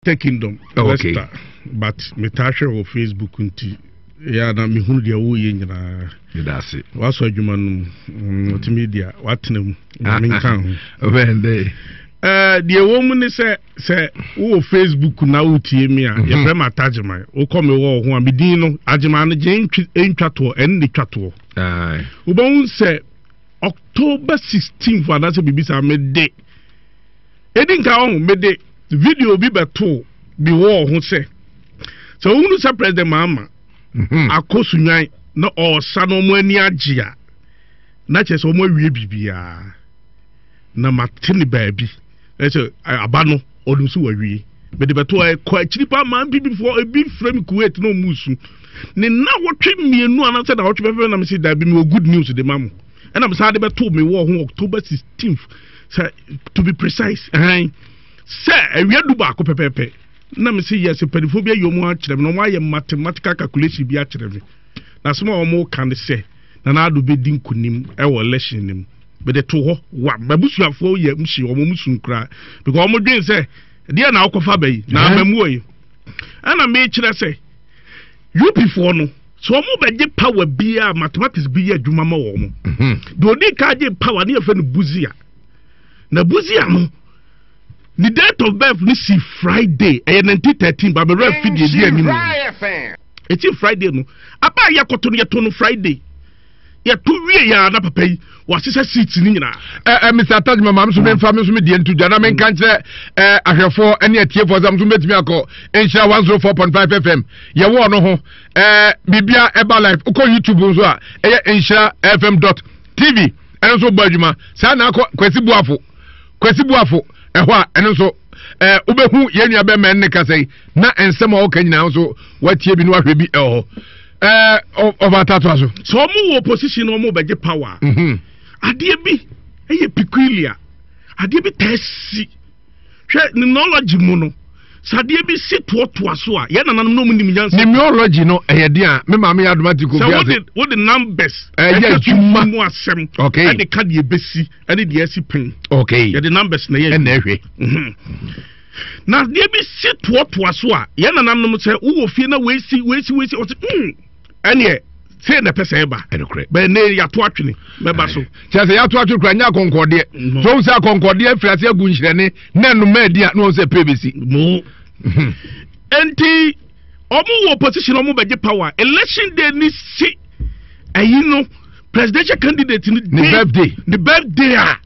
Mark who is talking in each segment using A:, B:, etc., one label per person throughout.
A: United Kingdom.
B: Oh, okay.
A: Leicester, but metaa hwɛ wɔ Facebook nti yɛ na mehunu deɛ woyɛ nyinaa.
B: Meda ase.
A: Wasɔ adwuma no mu. Multimedia watena mu. Nyame nka ho.
B: Bɛn
A: Eh, deɛ ɛwɔ mu ne sɛ sɛ wowɔ Facebook na wotie me a yɛfrɛ me Atagyeman. Wokɔ me wɔ ho a me din no Agyeman no gye ntwa toɔ ɛne ne twa toɔ. Wobɛhu sɛ October 16th anaasɛ biribi saa mede ɛdi nka ɔho mede video bi bɛtoo bi wɔ ho sɛ sɛ wohunu sɛ President Mahama akɔ Sunyani na ɔɔsa na ɔmo ani agye a na kyerɛ sɛ ɔmo awie biribiara na mate ne baabi ɛsɛ aba no ɔno nso wawie mede bɛto ɛkɔ akyiri paa maa mpipifoɔ ebi frɛ me Kuwait na ɔmo su ne na wɔtwe mmienu anaasɛ na wɔtwe pɛpɛ na mese daabi mewɔ good news de ma mo ɛna mesan de bɛto me wɔ ho October 16th sɛ to be precise ɛhɛn sɛ awia 11 pɛpɛɛpɛ na mese yɛ sɛ mpanimfoɔ bi ayi ɔmo akyerɛ me na ɔmo ayɛ mathematical calculation bi akyerɛ me na asɛm a ɔmo ka ne sɛ Nana Addo bɛdi nkonim ɛwɔ election no mu. Mede to hɔ wa m'abusuafoɔ yɛ mhye wɔn mu sun koraa because wɔn dwen sɛ deɛ na akɔfa ba yi na amamuo yi ɛna mekyerɛ sɛ UP foɔ no sɛ wɔn bɛgye power biara mathematics bi yɛ adwuma ma wɔn deɛ odi ka gye power ne yɛfrɛ no Busia na Busia no ne date of birth ne si Friday ɛyɛ 1913 ba mɛrɛ fi deɛ di anim eti Friday no aba a yɛkɔto no yɛto no Friday yɛto wie yɛ na papa yi wasesa seat ni nyinaa.
B: Ɛ ɛ Mr. Tajima maame so menfa me nso me deɛ nto dwa na menka nkyerɛ ɛ ahwɛfoɔ ne atiefoɔ sɛ nso mɛtumi akɔ nhyira 104.5 FM yɛwɔ no ho ɛ biribia ɛba live wokɔ YouTube nso a ɛyɛ nhyira fm dot tv ɛno nso bɔ adwuma saa na akɔ Kwasi Buafo Kwasi Buafo ɛhɔ a ɛno nso ɛɛ wobɛhu yɛn nua bɛrima ne kasa yi na nsɛm a ɔka nyinaa nso watie bi na wahwɛ bi ɛwɔ hɔ ɛɛ ɔfa atatoa so.
A: Sɛ ɔmo wɔ opposition na ɔmo bɛgye power adeɛ bi ɛyɛ peculiar adeɛ bi taa si hwɛ numerology mu no sɛ adeɛ bi si toatoa so a yɛn nananom na ɔmo nim nyansa.
B: Numerology no ɛyɛ den a me maame yɛ adoma ti kofi ase.
A: Sɛ wode wode numbers
B: ɛyɛ adwuma
A: mu asɛm
B: okay
A: ɛde ka deɛ ebesi ɛne deɛ ɛsi pɛn.
B: Okay
A: yɛde numbers na ɛyɛ
B: ɛna ɛhwɛ.
A: Na adeɛ bi si toatoa so a yɛn nananom sɛ wowɔ fie na weisi weisi weisi ɔsɛ ɛneɛ sei na ɛpɛ sɛ ɛba
B: ɛnokorɛ
A: bɛn ne yɛato atwene mɛba so
B: kyerɛ sɛ yɛato atwene kora nyɛ akɔnkɔdeɛ so wohu sɛ akɔnkɔdeɛ afiri ase agu nhyerɛne na ɛnoma adi a na wɔn sɛ pɛ bɛsi
A: mo enti ɔmo wɔ position ɔmo bɛgye power election day ni si ɛyi no presidential candidate ni
B: ne birthday
A: ne birthday a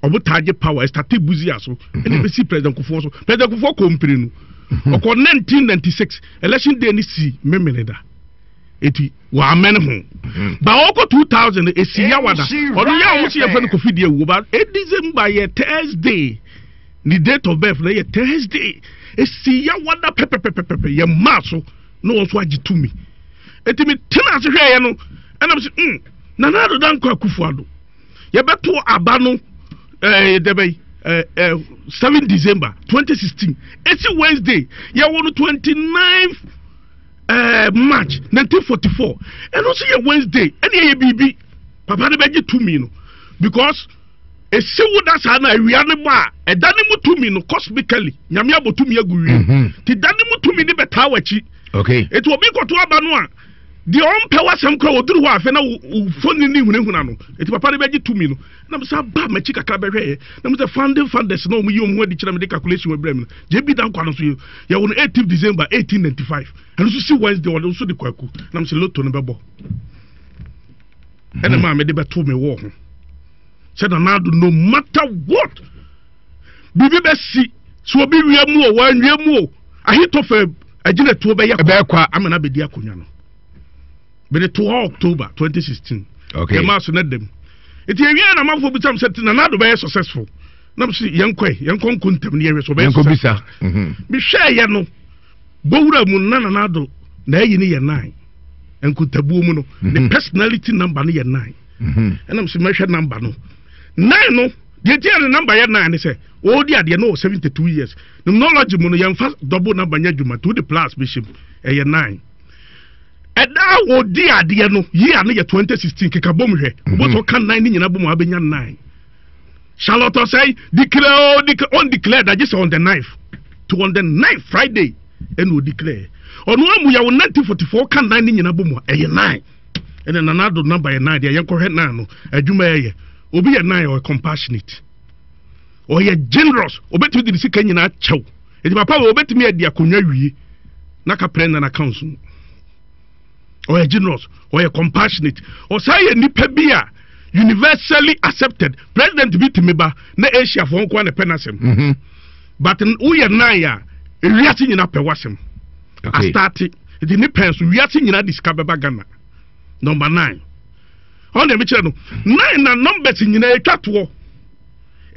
A: ɔmo taa gye power ɛstate Busia so ɛna ebesi President Kufuor so. President Kufuor kɔ mpire no ɔkɔ 1996 election day ni si Memeneda eti wamɛn ho ba ɔkɔ 2000 esi Yawada ɔno yɛ a ɔmo si yɛfɛ no Kofi di ewu ba e December yɛ Thursday ne date of birth na yɛ Thursday esi Yawada pɛpɛpɛpɛpɛ yɛ mmaa so na wɔn nso agye tumi eti mi tena ase hwɛ yɛ no ɛna mi si Nana Addo Dankwa Akufo-Addo yɛbɛto aba no ɛɛ dɛbɛ ɛɛ ɛɛ 7 December 2016 esi Wednesday yɛwɔ no 29 March 1944 ɛno nso yɛ Wednesday ɛna ɛyɛ biribi papa no bɛgye tumi no because esi wo da saa na awia no bɔ a ɛda ne mu tumi no cosmically Nyame abɔ tumi agu wiem ti da ne mu tumi ne bɛtaa w'akyi
B: okay
A: eti obi kɔto aba no a deɛ ɔmpɛ w'asɛm kora wɔduru hɔ afei na wo foni ne hunahuna no eti papa no bɛgye tumi no na mo san ba m'akyi kakra bɛhwɛɛ na mo sɛ founding funders na wɔn yi wɔn ho adi kyerɛ me de calculation wɔ brɛ me no JB Danquah no nso yɛ yɛwɔ no 18 December 1895 ɛno nso si Wednesday ɔde nso de kwaku na mo sɛ lotto no bɛbɔ ɛna maa me de bɛto me wɔ ho sɛ Nana Addo no matter what biribi bɛsi sɛ obi wia mu o wɔanwia mu o Ahitofel agyinatuo bɛyɛ
B: kwa
A: ama no abɛdi akonnwa no mede to hɔ October 2016
B: okay.
A: yɛmaa so no dam nti ɛwie na amanfoɔ bisa m sɛ Nana Addo bɛyɛ successful na mese yɛnkɔe yɛnkɔ nko ntam ne yɛhwɛ sɛ ɔbɛyɛ successful mehwɛɛyɛ no bɔwura mu na Nana Addo na ayi ne yɛ 9 nkontabuo mu no ne personality number no yɛ 9 ɛna mese mɛhwɛ number no 9 no deɛ nti a ne number yɛ 9 ne sɛ ɔredi adeɛ no wɔ 72 years numerology mu no yɛmfa double number nyɛ adwuma nti wode plus bɛhyɛ mu ɛyɛ 9 ɛda a wɔdi adeɛ no year no yɛ 2016 keka bom hwɛ wobɛsɛ ɔka 9 ne nyina bom a wobɛnya 9 Charlotte Osei declare o declare on declare da gye sɛ on the knife. To on the 9 Friday ɛna ɔdi clear. Ɔno amu yɛ wo 1944 ka 9 ne nyina bɔ mu a ɛyɛ 9. Ɛna Nana Addo number yɛ 9 deɛ yɛnkɔhwɛ 9 no adwuma ɛyɛ. Obi yɛ 9 ɔyɛ compassionate. Ɔyɛ generous. Obetumi de ne sika nyinaa kyɛw. Eti papa wɔ obetumi adi akonnwa wie na kaprɛ nana accounts mu. Ɔyɛ generous, ɔyɛ compassionate. Ɔsan yɛ nipa bi a universally accepted. President bi tumi ba na Asia fo nko na pɛ n'asɛm. But woyɛ nine a ewiase nyinaa pɛ w'asɛm. Okay. Astarte. Nti ne pɛn so wiase nyinaa de sika bɛba Ghana. Number nine. Ɔn deɛ mekyerɛ no nine na numbers nyinaa etwa toɔ.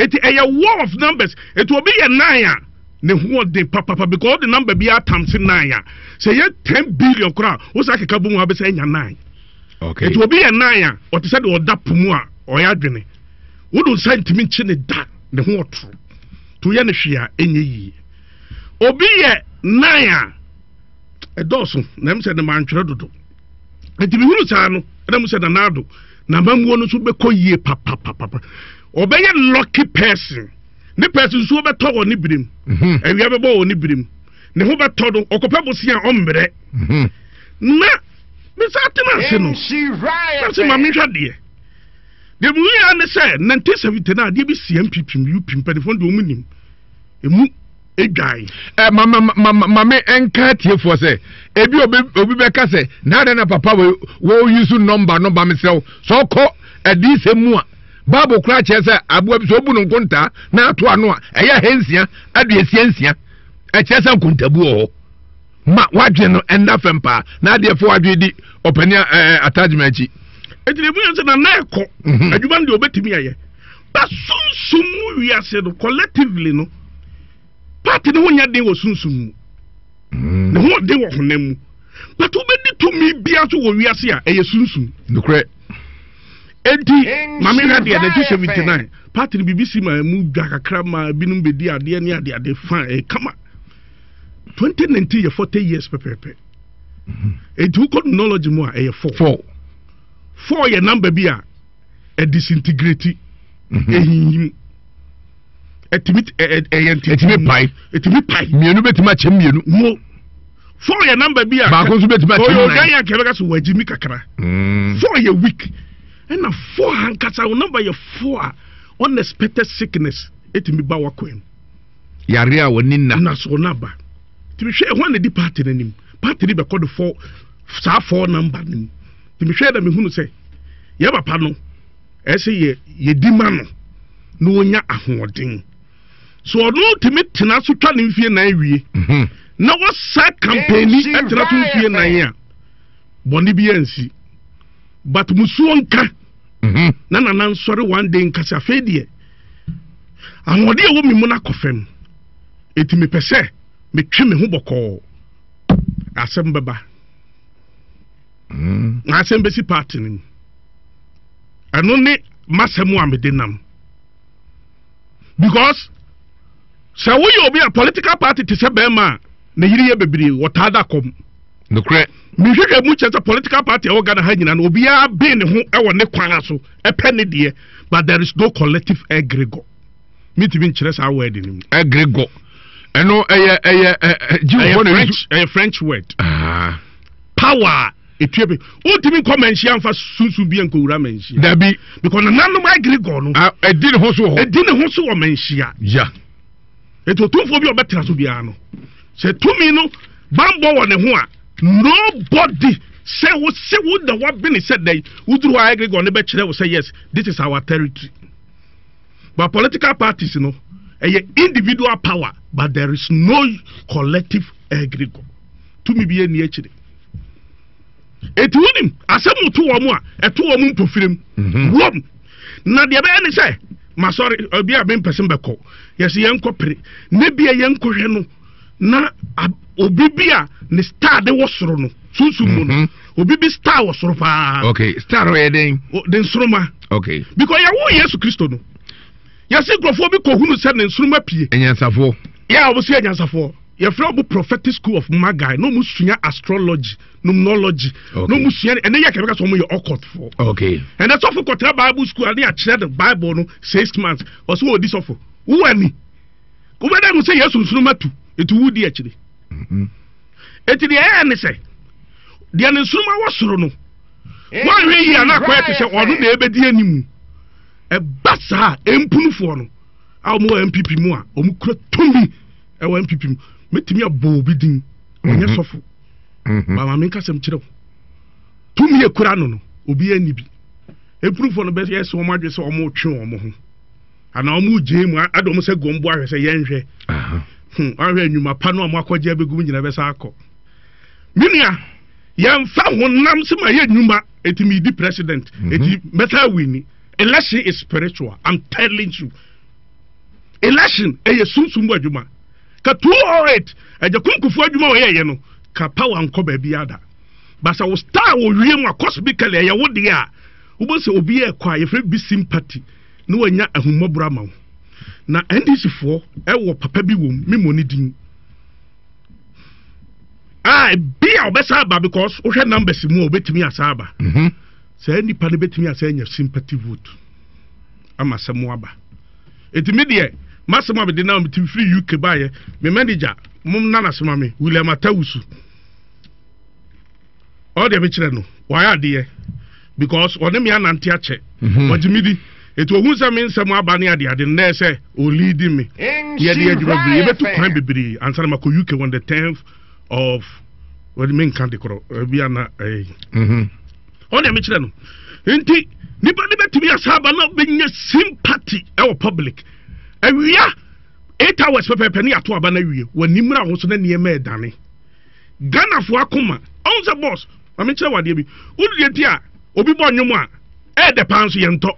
A: Eti ɛyɛ war of numbers. Eti obi yɛ nine a ne ho ɔden papapa because ɔde number bi atam se nine a sɛ yɛ 10 billion koraa wosa keka bɔ mu a bɛsɛ anya nine. Eti obi yɛ nine a ɔte sɛ deɛ ɔda po mu a ɔyɛ adwene. Wode nsa ntumi nkye ne da ne ho ɔtoro. To yɛ ne hwee a ɛnyɛ yie. Obi yɛ nine a ɛdɔɔso na ɛm sɛ ne mantwerɛ dodo. Nti mehunu saa no ɛna mu sɛ Nana Addo na amammuo no nso bɛkɔ yie papapapa. Ɔbɛyɛ lucky person. Ne person nsuo bɛtɔ wɔ ne birim. Awia bɛbɔ wɔ ne birim. Ne ho bɛtɔ no ɔkɔpɛ bosea a ɔmmerɛ. Na mesa atena ase no na sɛ ma menhwɛ adeɛ. Deɛ mehu yɛ ne sɛ 1979 adeɛ bi si NPP mu UP mpanimfoɔ deɛ wɔn nim emu edwan.
B: Ɛ ma ma ma ma ma me nka atiefoɔ sɛ ebi obi obi bɛka sɛ na adɛn na papa wei wɔyi so nɔmba nɔmba mesrɛ wo sɛ ɔkɔ adiisɛm mu a Bible koraa kyerɛ sɛ aboa bi sɛ obu no nkontaa na ato ano a ɛyɛ ahansia 66 ɛkyerɛ sɛ nkontabu wɔ hɔ ma wadwene no ɛnna fam paa na adeɛ fo wadwene di ɔpanin ɛɛ atadwuma akyi.
A: Eti na ebu yɛn sɛ na na ɛkɔ adwuma no deɛ obetumi ayɛ ba sunsum mu wiase no collectively no party ne ho nyɛ den wɔ sunsum mu ne ho den wɔ honam mu but wobɛdi tumi bia so wɔ wiase a ɛyɛ sunsum.
B: Nokorɛ.
A: Enti maame hwɛ deɛ 1979 party no biribi si ma emu dwa kakra ma ebinom bɛdi adeɛ ne adeade fa ɛyɛ kama. 2019 yɛ 40 years pɛpɛɛpɛ. Enti wokɔ numerology mu a ɛyɛ 4.
B: 4.
A: 4 yɛ number bi a ɛdisintegrate ɛhinhim ɛtumi ɛyɛ ntete
B: ɛtumi pae
A: ɛtumi pae
B: mmienu bɛtumi akyɛ mmienu
A: mo 4 yɛ number bi a
B: baako nso bɛtumi akyɛ
A: ɔyɛ
B: nnan
A: ɔdan yɛ nkɛbɛka so wɔagye mi kakra 4 yɛ weak ɛna 4 ankasa wo number yɛ 4 a unexpected sickness ɛtumi ba wakwan mu
B: yare a wɔni nna
A: na so na ba tumi hwɛ ɛho na di party n'anim party ni bɛkɔ de four saa four number no mu tumi hwɛ na mehunu sɛ yɛ papa no ɛsɛ yɛ yɛdi ma no na wɔnya ahoɔden so ɔno tumi tena so twa ne mfie 4 wie na wɔsa campaign ɛtena so mfie 4 a bɔne bi ansi but musuo nka na nana nsɔre one day nkasa afei deɛ ahoɔden a ɛwɔ me mu no akɔ fam eti mepɛ sɛ metwe me ho bɔkɔɔ asɛm bɛba na asɛm bɛsi party no mu ɛno ne masɛm a mede nam because sɛ woyɛ obi a political party te sɛ bɛrima a ne yere yɛ bebree wɔtaa da kɔm.
B: Nokorɛ.
A: Mehwehwɛ mu kyerɛ sɛ political party a ɛwɔ Ghana ha nyinaa no obiara ben ne ho wɔ ne kwan so ɛpɛ ne deɛ but there is no collective egregore. Mentumi nkyerɛ saa word no mu.
B: Egregore. Ɛno ɛyɛ ɛyɛ ɛ Jewfoɔ na
A: French ɛyɛ French word. Power etua bi. Wontumi nkɔ manhyia nfa sunsun bi nkɔwura manhyia.
B: Dabi.
A: Because nananom egregore no.
B: Ɛdi ne ho so wɔ hɔ.
A: Ɛdi ne ho so wɔ manhyia.
B: Ya.
A: Eti otumfoɔ bi a ɔbɛtena so biara no sɛ tumi no bambɔ wɔ ne ho a nobody sɛ wo sɛ wo na wabene sɛ dɛn woduru hɔ a egregore no bɛkyerɛ wo sɛ yes, this is our territory. But political parties no ɛyɛ individual power but there is no collective egregore. Tumi bi ɛni akyire. Eti wonim asɛm to wɔn a ɛto wɔn mpofirim wɔm na deɛ ɛbɛyɛ ne sɛ masɔre obi a mempɛ sɛ mbɛkɔ yɛsɛ yɛnkɔ pere ne bia yɛnkɔhwɛ no na obi bi a ne star de wɔ soro no sunsun mu no obi bi star wɔ soro paa.
B: Okay, star yɛ den.
A: De nsoroma.
B: Okay.
A: Because yɛwo Yesu Kristo no yɛsɛ nkurɔfoɔ bi kɔhunu sɛ ne nsoroma pie.
B: Anyansafoɔ.
A: Yɛ a wɔn sɛ anyansafoɔ yɛfrɛ wɔn prophetic school of Magi na wɔn sua astrology, numerology na wɔn sua ɛnɛ yɛ kɛmɛ ka sɛ wɔn yɛ occultfoɔ.
B: Okay.
A: Ɛnɛ sɔfo kɔtena Bible school ane akyerɛ no Bible no 6 months ɔsɛ wɔdi sɔfo wowɔ ani wobɛda no sɛ Yesu nsoroma tu. Eti wodi akyire. Eti deɛ ɛyɛ ne sɛ deɛ ne nsoroma wɔ soro no wɔnhwɛ yie a na akɔyɛ te sɛ ɔno na ɛbɛdi anim. Ɛba saa a mpunufoɔ no a wɔn wɔ NPP mu a wɔn kura tumi ɛwɔ NPP mu mɛtumi abɔ obi din ɔnyɛ mhm. sɔfo mhm. ba maame nkasɛm kyerɛ wo tumi ekura no no obi ani bi mpunufoɔ no bɛyɛ sɛ wɔn adwene sɛ wɔn retwe wɔn ho. Anaa wɔn gyee mu ade wɔn sɛ guam bo ahwɛ sɛ yɛnhwɛ. Hmm, ahwɛ nnwuma pa no a wɔakɔgye abɛgu mu nyinaa bɛsa akɔ. Me nua, yɛmfa honam sɛ ma yɛ nnwuma eti mi di president mhm. eti mɛsa awini. Election is spiritual. I'm telling you. Election ɛyɛ sunsun mu adwuma. Ka 208 ɛgya kunkufu adwuma wɔyɛ yɛ no ka power nkɔ baabi ada. Basa wo star wɔ wiem a cosmically ɛyɛ wo deɛ a wobɛsɛ obi yɛ kɔ a yɛfrɛ bi sympathy. na wanya ahummɔborɔ ama wo. Na NDC foɔ ɛwɔ papa bi wɔ mu, me mmɔ ne din. A ebi a ɔbɛsa aba because wohwɛ numbers mu a ɔbɛtumi asa aba. Mhm. Saa nipa no bɛtumi asa anya sympathy vote ama sɛ mo aba. Eti me deɛ masɛm a mede nam ti firi UK baayɛ me manager mo nana sema me William Atawusu. Ɔno deɛ mekyerɛ no wayɛ adeɛ because ɔne me anante akyɛ mhm. ɔgye me di eti ohun sɛ me nsɛm aba ne adeade no na ɛsɛ ɔliidi me yɛde adwuma bebree yɛbɛtu kwan bebree ansa na makɔ UK on the tenth of wɔde me nka de korɔ ebi ana ɛyi mhm. ɔno deɛ mekyerɛ no nti nipa de bɛtumi asa aba na bɛnya sympathy ɛwɔ public awia 8 hours pɛpɛɛpɛ ne yɛato aba no awie wɔ nimra ho so na nneɛma ɛdane Ghanafoɔ akoma. Ɔhu sɛ boss, ma menkyerɛ wo adeɛ bi. Wode deɛ nti a obi bɔ nnwom a ɛyɛ dɛ paa nso yɛntɔ.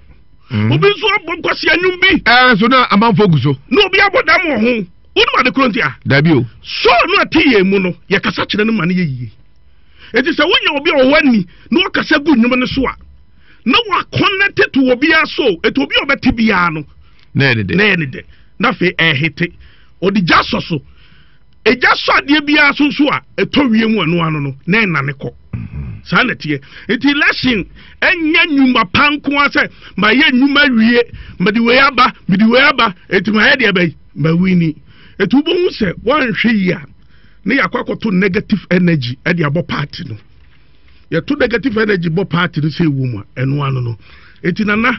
A: Obi nso abɔ nkwasia nnwom bi.
B: Ɛɛ nso na amanfoɔ gu so.
A: Na obi abɔ dam wɔ ho. Wonim ade korɔ nti a?
B: Dabi o.
A: Soul no a ɛte yɛn mu no, yɛkasa kyerɛ no ma no yɛ yie. Enti sɛ wonya obi a ɔwɔ ani na ɔkasa gu nnwom no so a, na wakɔnɛte to obiara soul. Enti obi a ɔbɛte biara no,
B: na ɛyɛ ne dɛ.
A: Na ɛyɛ ne dɛ. Na afei ɛrehete. Ɔde gya sɔ so. Egya sɔ adeɛ biara so nso a, ɛtɔ wiem ɛno ano no, na ɛnane kɔ. Saa na ɛteɛ. Nti election ɛnyɛ nnwuma pa nko ara sɛ mayɛ nnwuma awie, mede wei aba, mede wei aba, enti mayɛ deɛ bɛyi, mawini. Enti wobɛhu sɛ woanhwɛ yie a, na yɛakɔ akɔto negative energy ɛde abɔ party no. Yɛto negative energy bɔ party no sɛ ɛwɔ mu a, ɛno ano no. Enti nana,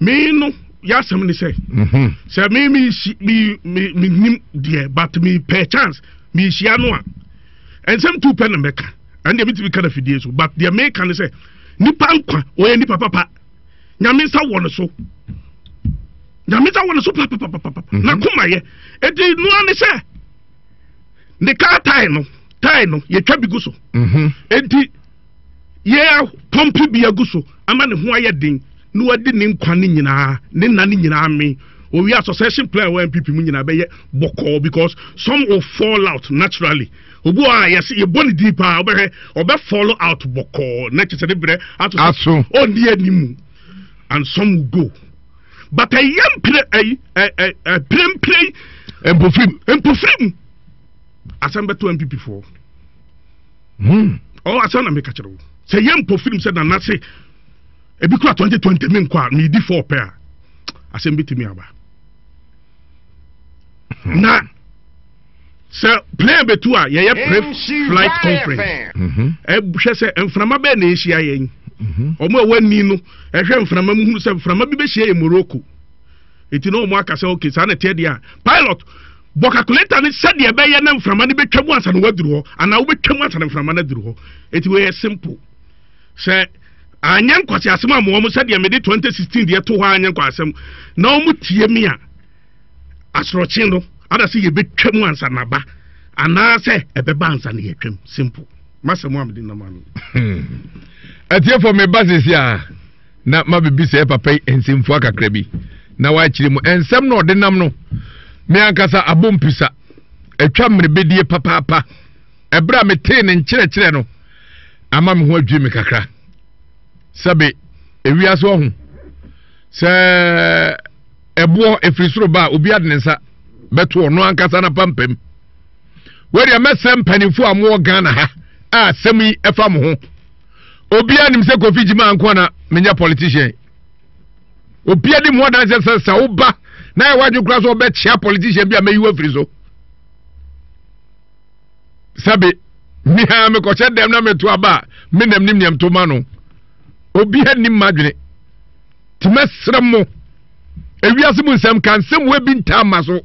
A: me no, yɛ asɛm ne sɛ, mhm. sɛ me me me me me nim deɛ, but me pɛ chance, me hyia no a, nsɛm tu pɛ na mɛka. Ɛn deɛ metumi ka na fidie so, but deɛ meka ne sɛ, nipa nkwa, ɔyɛ nipa papa. Nyame nsa wɔ ne so. Nyame nsa wɔ ne so papapapapa. Mhm. Na koma yɛ. Enti noa ne sɛ, ne kaa tae no tae no yɛtwa bi gu so mhm. enti yɛ pɔmpe bi agu so ama ne ho ayɛ den na wadi ne nkwa ne nyinaa ne nna ne nyinaa me owia succession plan wɔ npp mu nyinaa bɛyɛ bɔkɔɔ because some will fall out naturally obi wɔ a yɛsɛ yɛbɔ ne din paa ɔbɛhwɛ ɔbɛ fall out bɔkɔɔ na kyerɛ sɛ ne brɛ ato so ɔnni anim and some will go but ɛyɛ mpire ɛyi ɛ ɛ ɛ yi.
B: Mpofirim.
A: Mpofirim. Asɛm bɛto NPP foɔ. Hmm. Ɔ asɛm na meka kyerɛ wo. Sɛ yɛ mpofirim sɛ nana se ebi kura 2020 mi nkɔ a medi fɔɔ pɛ a asɛm bi tumi aba. Hmm. Na sɛ plane bɛtu a yɛyɛ pre flight conference mhm. ɛhwɛ sɛ mframa bɛɛ na ɛhyia yɛn mhm. wɔn a wɔani no ɛhwɛ mframa mu hunu sɛ mframa bi bɛhyia yɛ Morocco eti na wɔn aka sɛ okay saa na ɛteɛ deɛ a pilot bɔ calculator ne sɛdeɛ ɛbɛyɛ na mframa no bɛtwa mu ansa na waduru hɔ anaa wobɛtwa mu ansa na mframa no aduru hɔ eti wɔyɛ simple sɛ anyɛ nkwasi asɛm ama wɔn sɛdeɛ mede 2016 deɛ to hɔ anyɛ nkwasɛm na wɔn tie mi a asorɔkye no ada sɛ yɛbɛtwa mu ansa na ba anaasɛ ɛbɛba ansa na yɛtwam simple masɛm a mede nam ano
B: atiefo meba sisi a na mabɛbisa yɛ papa yi nsɛmfua kakra bi na wakyerɛ mu nsɛm na ɔde nam no me ankasa abɔ mpisa atwa mmerebɛdie papaapa ɛberɛ a metee ne nkyerɛkyerɛ no ama me ho adwiri me kakra sɛbe ewiase ɔho sɛ ɛboɔ ɛfiri soro ba a obi ade ne nsa bɛto ɔno ankasa n'apampam wɔdeɛ mɛsrɛ mpanimfoɔ a mowɔ Ghana ha a asɛm yi ɛfa mo ho obiara nim sɛ Kofi Gyima nko na menyɛ politician obiara di mu adanseɛ sɛ sɛ woba na yɛ wadwe kora sɛ ɔbɛkyea politician bi a mɛyi wafiri so. Sɛbe me ha mekɔhyɛ dɛm na meto aba a, me nam nim nea meto ma no. Obiara nnim m'adwene. Nti mɛsrɛ mo, ewiase mu nsɛm ka nsɛm wei bi ntaa ma so.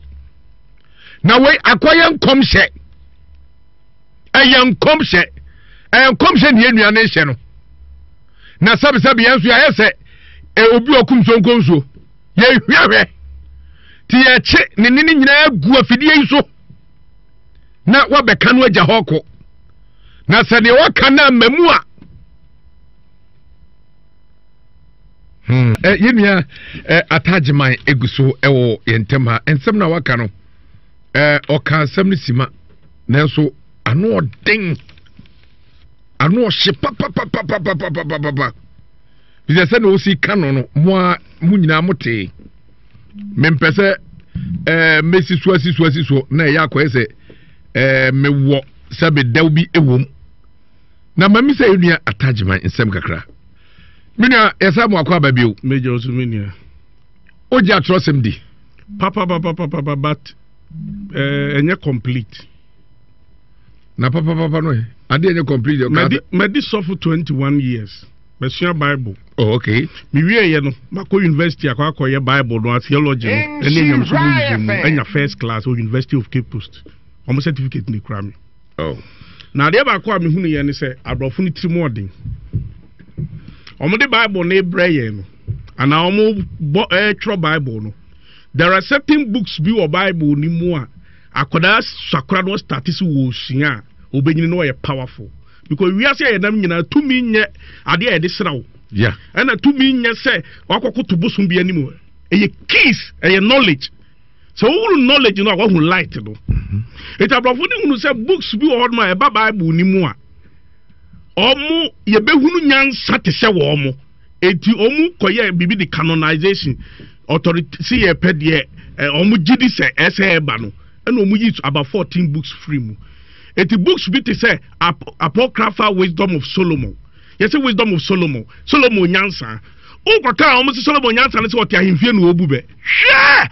B: Na wei akɔyɛ nkɔmhyɛ. Ɛyɛ nkɔmhyɛ. Ɛyɛ nkɔmhyɛ ne yɛn nua no hyɛ no. Na sɛbesɛbe yɛn nso yɛayɛ sɛ obi ɔkum sonko nsuo. Yɛhwia hwɛ. Nti yɛkye ne ne ne nyinaa gu afidie yi so na wabɛka no agya hɔ kɔ. Na sɛ deɛ waka no amma mu a Hmm. Eh, yɛn nua eh, atagyeman egu so wɔ yɛn ntam ha. Nsɛm na waka no, eh, ɔka asɛm no sima, nanso ano ɔden, ano ɔhye papapapapapapapa. Bisɛ sɛ na osi ka no no, mo a mo nyinaa mo tee. Mempɛ sɛ eh, mesi so asi so asi so na ɛyɛ akɔyɛ sɛ eh, mewɔ sɛ medɛw bi wɔ mu. Na ma mi sɛ yɛn nua atagyeman nsɛm kakra. Me nua, yɛsa mu akɔ aba bio.
A: Major nso me nua.
B: Wogye atorɔsɛm di?
A: Papapapapapa but eh, ɛnyɛ complete.
B: Na papapapa no ɛ? Adeɛ ɛnyɛ complete.
A: Madi madi sɔfo 21 years. Masua Bible.
B: Oh, okay.
A: Mewieɛ no, makɔ university akɔ akɔyɛ Bible no, theology no, ɛne nyamesom mu nhwehwɛmu, anya first class wɔ University of Cape Coast. Wɔn certificate na ekura me.
B: Oh.
A: Na adeɛ baako a mehunu yɛ ne sɛ aborɔfo no tirim ɔden. Wɔde Bible no brɛ yɛn no, anaa wɔbɔ ɛretwerɛ Bible no. There are certain books bi wɔ Bible no mu a akwadaa sakora no ɔstarte sɛ wɔresua a ɔbɛnyini na ɔyɛ powerful. Because wiase a yɛnam nyinaa tumi nyɛ adeɛ a yɛde sra wo.
B: Yeah.
A: Ɛna tumi nyɛ sɛ wakɔkoto bosom bi anim. Ɛyɛ keys, ɛyɛ knowledge. Sɛ wohunu knowledge no a woahu light no. Enti aborɔfo no hunu sɛ books bi wɔ hɔnom a ɛba Bible no mu a ɔmo yɛbɛhunu nyansa te sɛ wɔn mo. Enti ɔmo kɔyɛ biribi de canonization authority si yɛ pɛ deɛ ɔmo gye di sɛ ɛsɛ ɛba no ɛna ɔmo yi about 14 books free mu. Enti books bi te sɛ Apocryphal Wisdom of Solomon. Yɛsɛ Wisdom of Solomon, Solomon nyansa. Wokɔka a wɔn sɛ Solomon nyansa no sɛ ɔte ahemfie na ɔbu bɛ. Hwɛ!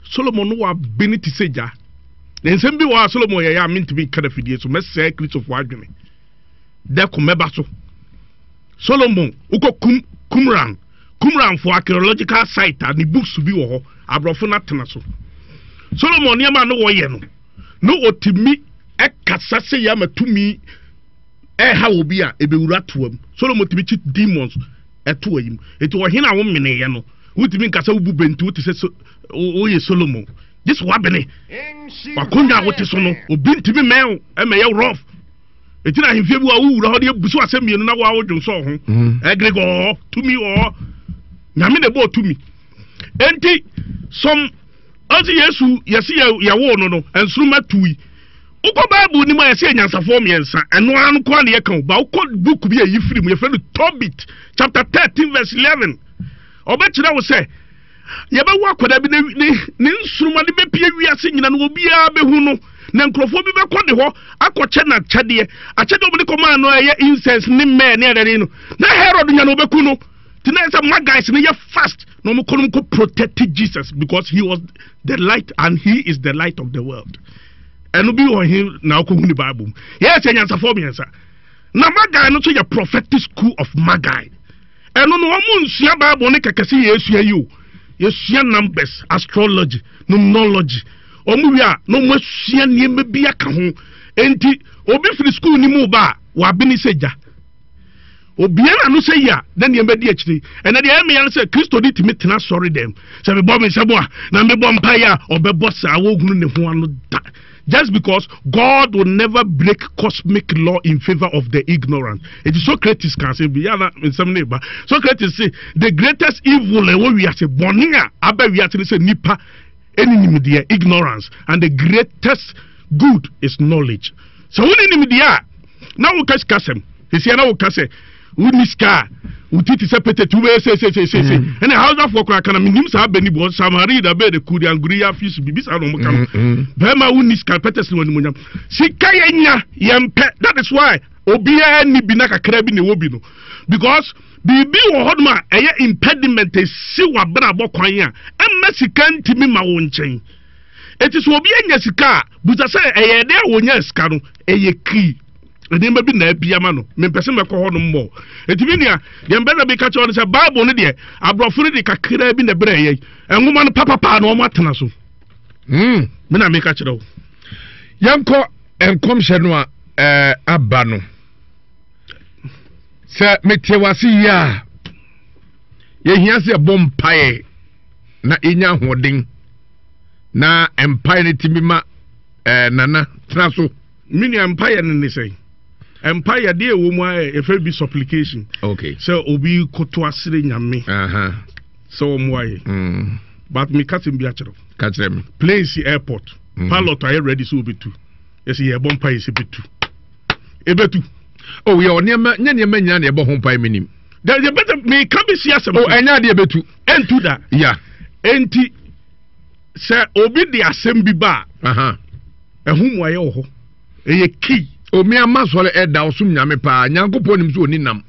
A: Solomon no wabene te sɛ gya. Na nsɛm bi wɔ hɔ a Solomon yɛyɛ a mentumi nka no afidie so, mɛsɛe Kristofoɔ adwene. Dɛko mɛba so. Solomon, wokɔ Kum, Qumran, Qumranfoɔ archaeological site a ne books bi wɔ hɔ, aborɔfo no atena so. Solomon nneɛma a na wɔyɛ no, na ɔtumi kasa sɛ yɛ ama tumi ɛha obi a ɛbɛwura toa mu. Solomon tumi kyi demons ɛto ayi mu. Enti ɔhene a womeneeɛ no, wotumi nka sɛ wobu bɛ nti wote sɛ woyɛ Solomon. Gye sɛ woabene. W'akonnwa a wote so no, obi ntumi mmɛn wo ɛmɛyɛ rough. Enti na ahemfie bi wɔ a wowura hɔ de abu so asɛm mmienu na woa wodwo nsɔ ho. Mm. Ɛgreg wɔ hɔ, tumi wɔ hɔ. Nyame na ɛbɔɔ tumi. Enti some ɔse Yesu yɛse yɛwoo no no, nsoroma tui. Wokɔ Bible no mu a, yɛsɛ anyansafoɔ mmiɛnsa. Ɛno ara no koraa na yɛka o. Ba wokɔ book bi a ɛyi firi mu, yɛfrɛ no Tobit chapter 13 verse 11. Ɔbɛkyerɛ wo sɛ yɛbɛwo akwadaa bi ne ne ne nsoroma de bɛpie wiase nyina no obiara bɛhu no na nkurɔfoɔ bi bɛkɔ ne hɔ akɔkyɛ no akyɛdeɛ akyɛdeɛ wɔde kɔmaa no ɛyɛ incense ne myrrh ne adade no na Herod nya no ɔbɛku no nti na ɛsɛ Magi's no yɛ fast na wɔn kɔ no kɔ protect Jesus because he was the light and he is the light of the world. Ɛno bi wɔ he na wokɔhu ne Bible mu? Yɛyɛ sɛ anyansafoɔ mmiɛnsa. Na Magi no nso yɛ prophetic school of Magi. Ɛno no wɔn nsua Bible ne kɛkɛ sɛ yɛsua yi o. Yɛsua numbers, astrology, numerology. Wɔn wie a na wɔn asua nneɛma bi aka ho. Enti obi firi school ni mu ba a wabene sɛ gya. Obue n'ano sɛ yi a, na nneɛma di akyire. Ɛnɛ deɛ ɛyɛ me ya ne sɛ Kristoni tumi tena asɔre dɛm. Sɛ mebɔ me nsam a, na mebɔ mpaeɛ a, ɔbɛbɔ saa wɔnhunu ne ho ano da. Just because God will never break cosmic law in favor of the ignorant. Eti Socrates ka asɛm bi, yɛ na nsɛm no ba. Socrates se, the greatest evil ɛwɔ wiase, bɔne a aba wiase ne sɛ nipa ɛni nimdeɛ, ignorance, and the greatest good is knowledge. Sɛ wonni nimdeɛ a, na woka sikasɛm. Sesia na woka sɛ wonni sika a, wo ti te sɛ petete, wobɛyɛ seeseeseesei. Mm. Ɛna Hausafoɔ koraa ka na menim saa bɛni bɔ samari da bɛɛ de kuri anguri ya fish bibi saa na wɔn ka no. Mm, mm. Bɛrima wonni sika pɛtɛs ne wɔn animonyam. Sika yɛ nya yɛn pɛ. That is why obiara ni bi na kakra bi na ɛwɔ bi no. Because biribi wɔ hɔnom a ɛyɛ impediment esi w'abrabɔ kwan a ɛmma sika ntumi ma wo nkyɛn. Eti sɛ obi anya sika a, busa sɛ ɛyɛ dɛ a wɔnya sika no, ɛyɛ kii. Nneɛma bi na abi ama no. Mempɛ sɛ mɛkɔ hɔ nom mmɔ. Eti me nua, deɛ mpɛ sɛ meka kyerɛ wo ne sɛ Bible no deɛ, aborɔfo no de kakraa bi na ɛbrɛɛ yɛn. Nwoma no papapaa na wɔn atena so. Me na meka kyerɛ wo.
B: Yɛnkɔ nkɔmhyɛ no a ɛɛ aba no. Sɛ mete wase yie a, yɛhia sɛ yɛbɔ mpaeɛ na yɛnya ahoɔden na mpaeɛ no tumi ma ɛɛ nana tena so.
A: Me nua mpaeɛ no ne sɛn? Mpaeɛ deɛ ɛwɔ mu a yɛfrɛ bi supplication.
B: Okay.
A: Sɛ obi koto asere nyame. Sɛ ɔmmoa yɛ. But me ka sɛm bi akyerɛ wo.
B: Ka kyerɛ me.
A: Plane si airport. Pilot ayɛ ready sɛ obetu. Yɛsɛ yɛbɔ mpaeɛ sɛ betu. Ebetu.
B: Oh yɛ nneɛma nyɛ nneɛma nyinaa na yɛbɔ ho mpaeɛ menim.
A: Dɛ yɛ bɛtɛ meka bi si asɛm.
B: Oh ɛnyɛ adeɛ ebetu.
A: Ɛntu da.
B: Ya.
A: Enti sɛ obi de asɛm bi ba a. Ɛho mmuaeɛ wɔ hɔ. Ɛyɛ key.
B: Omi ama sɔre ɛda ɔsom nyame paa nyankopɔn nim sɛ ɔni nam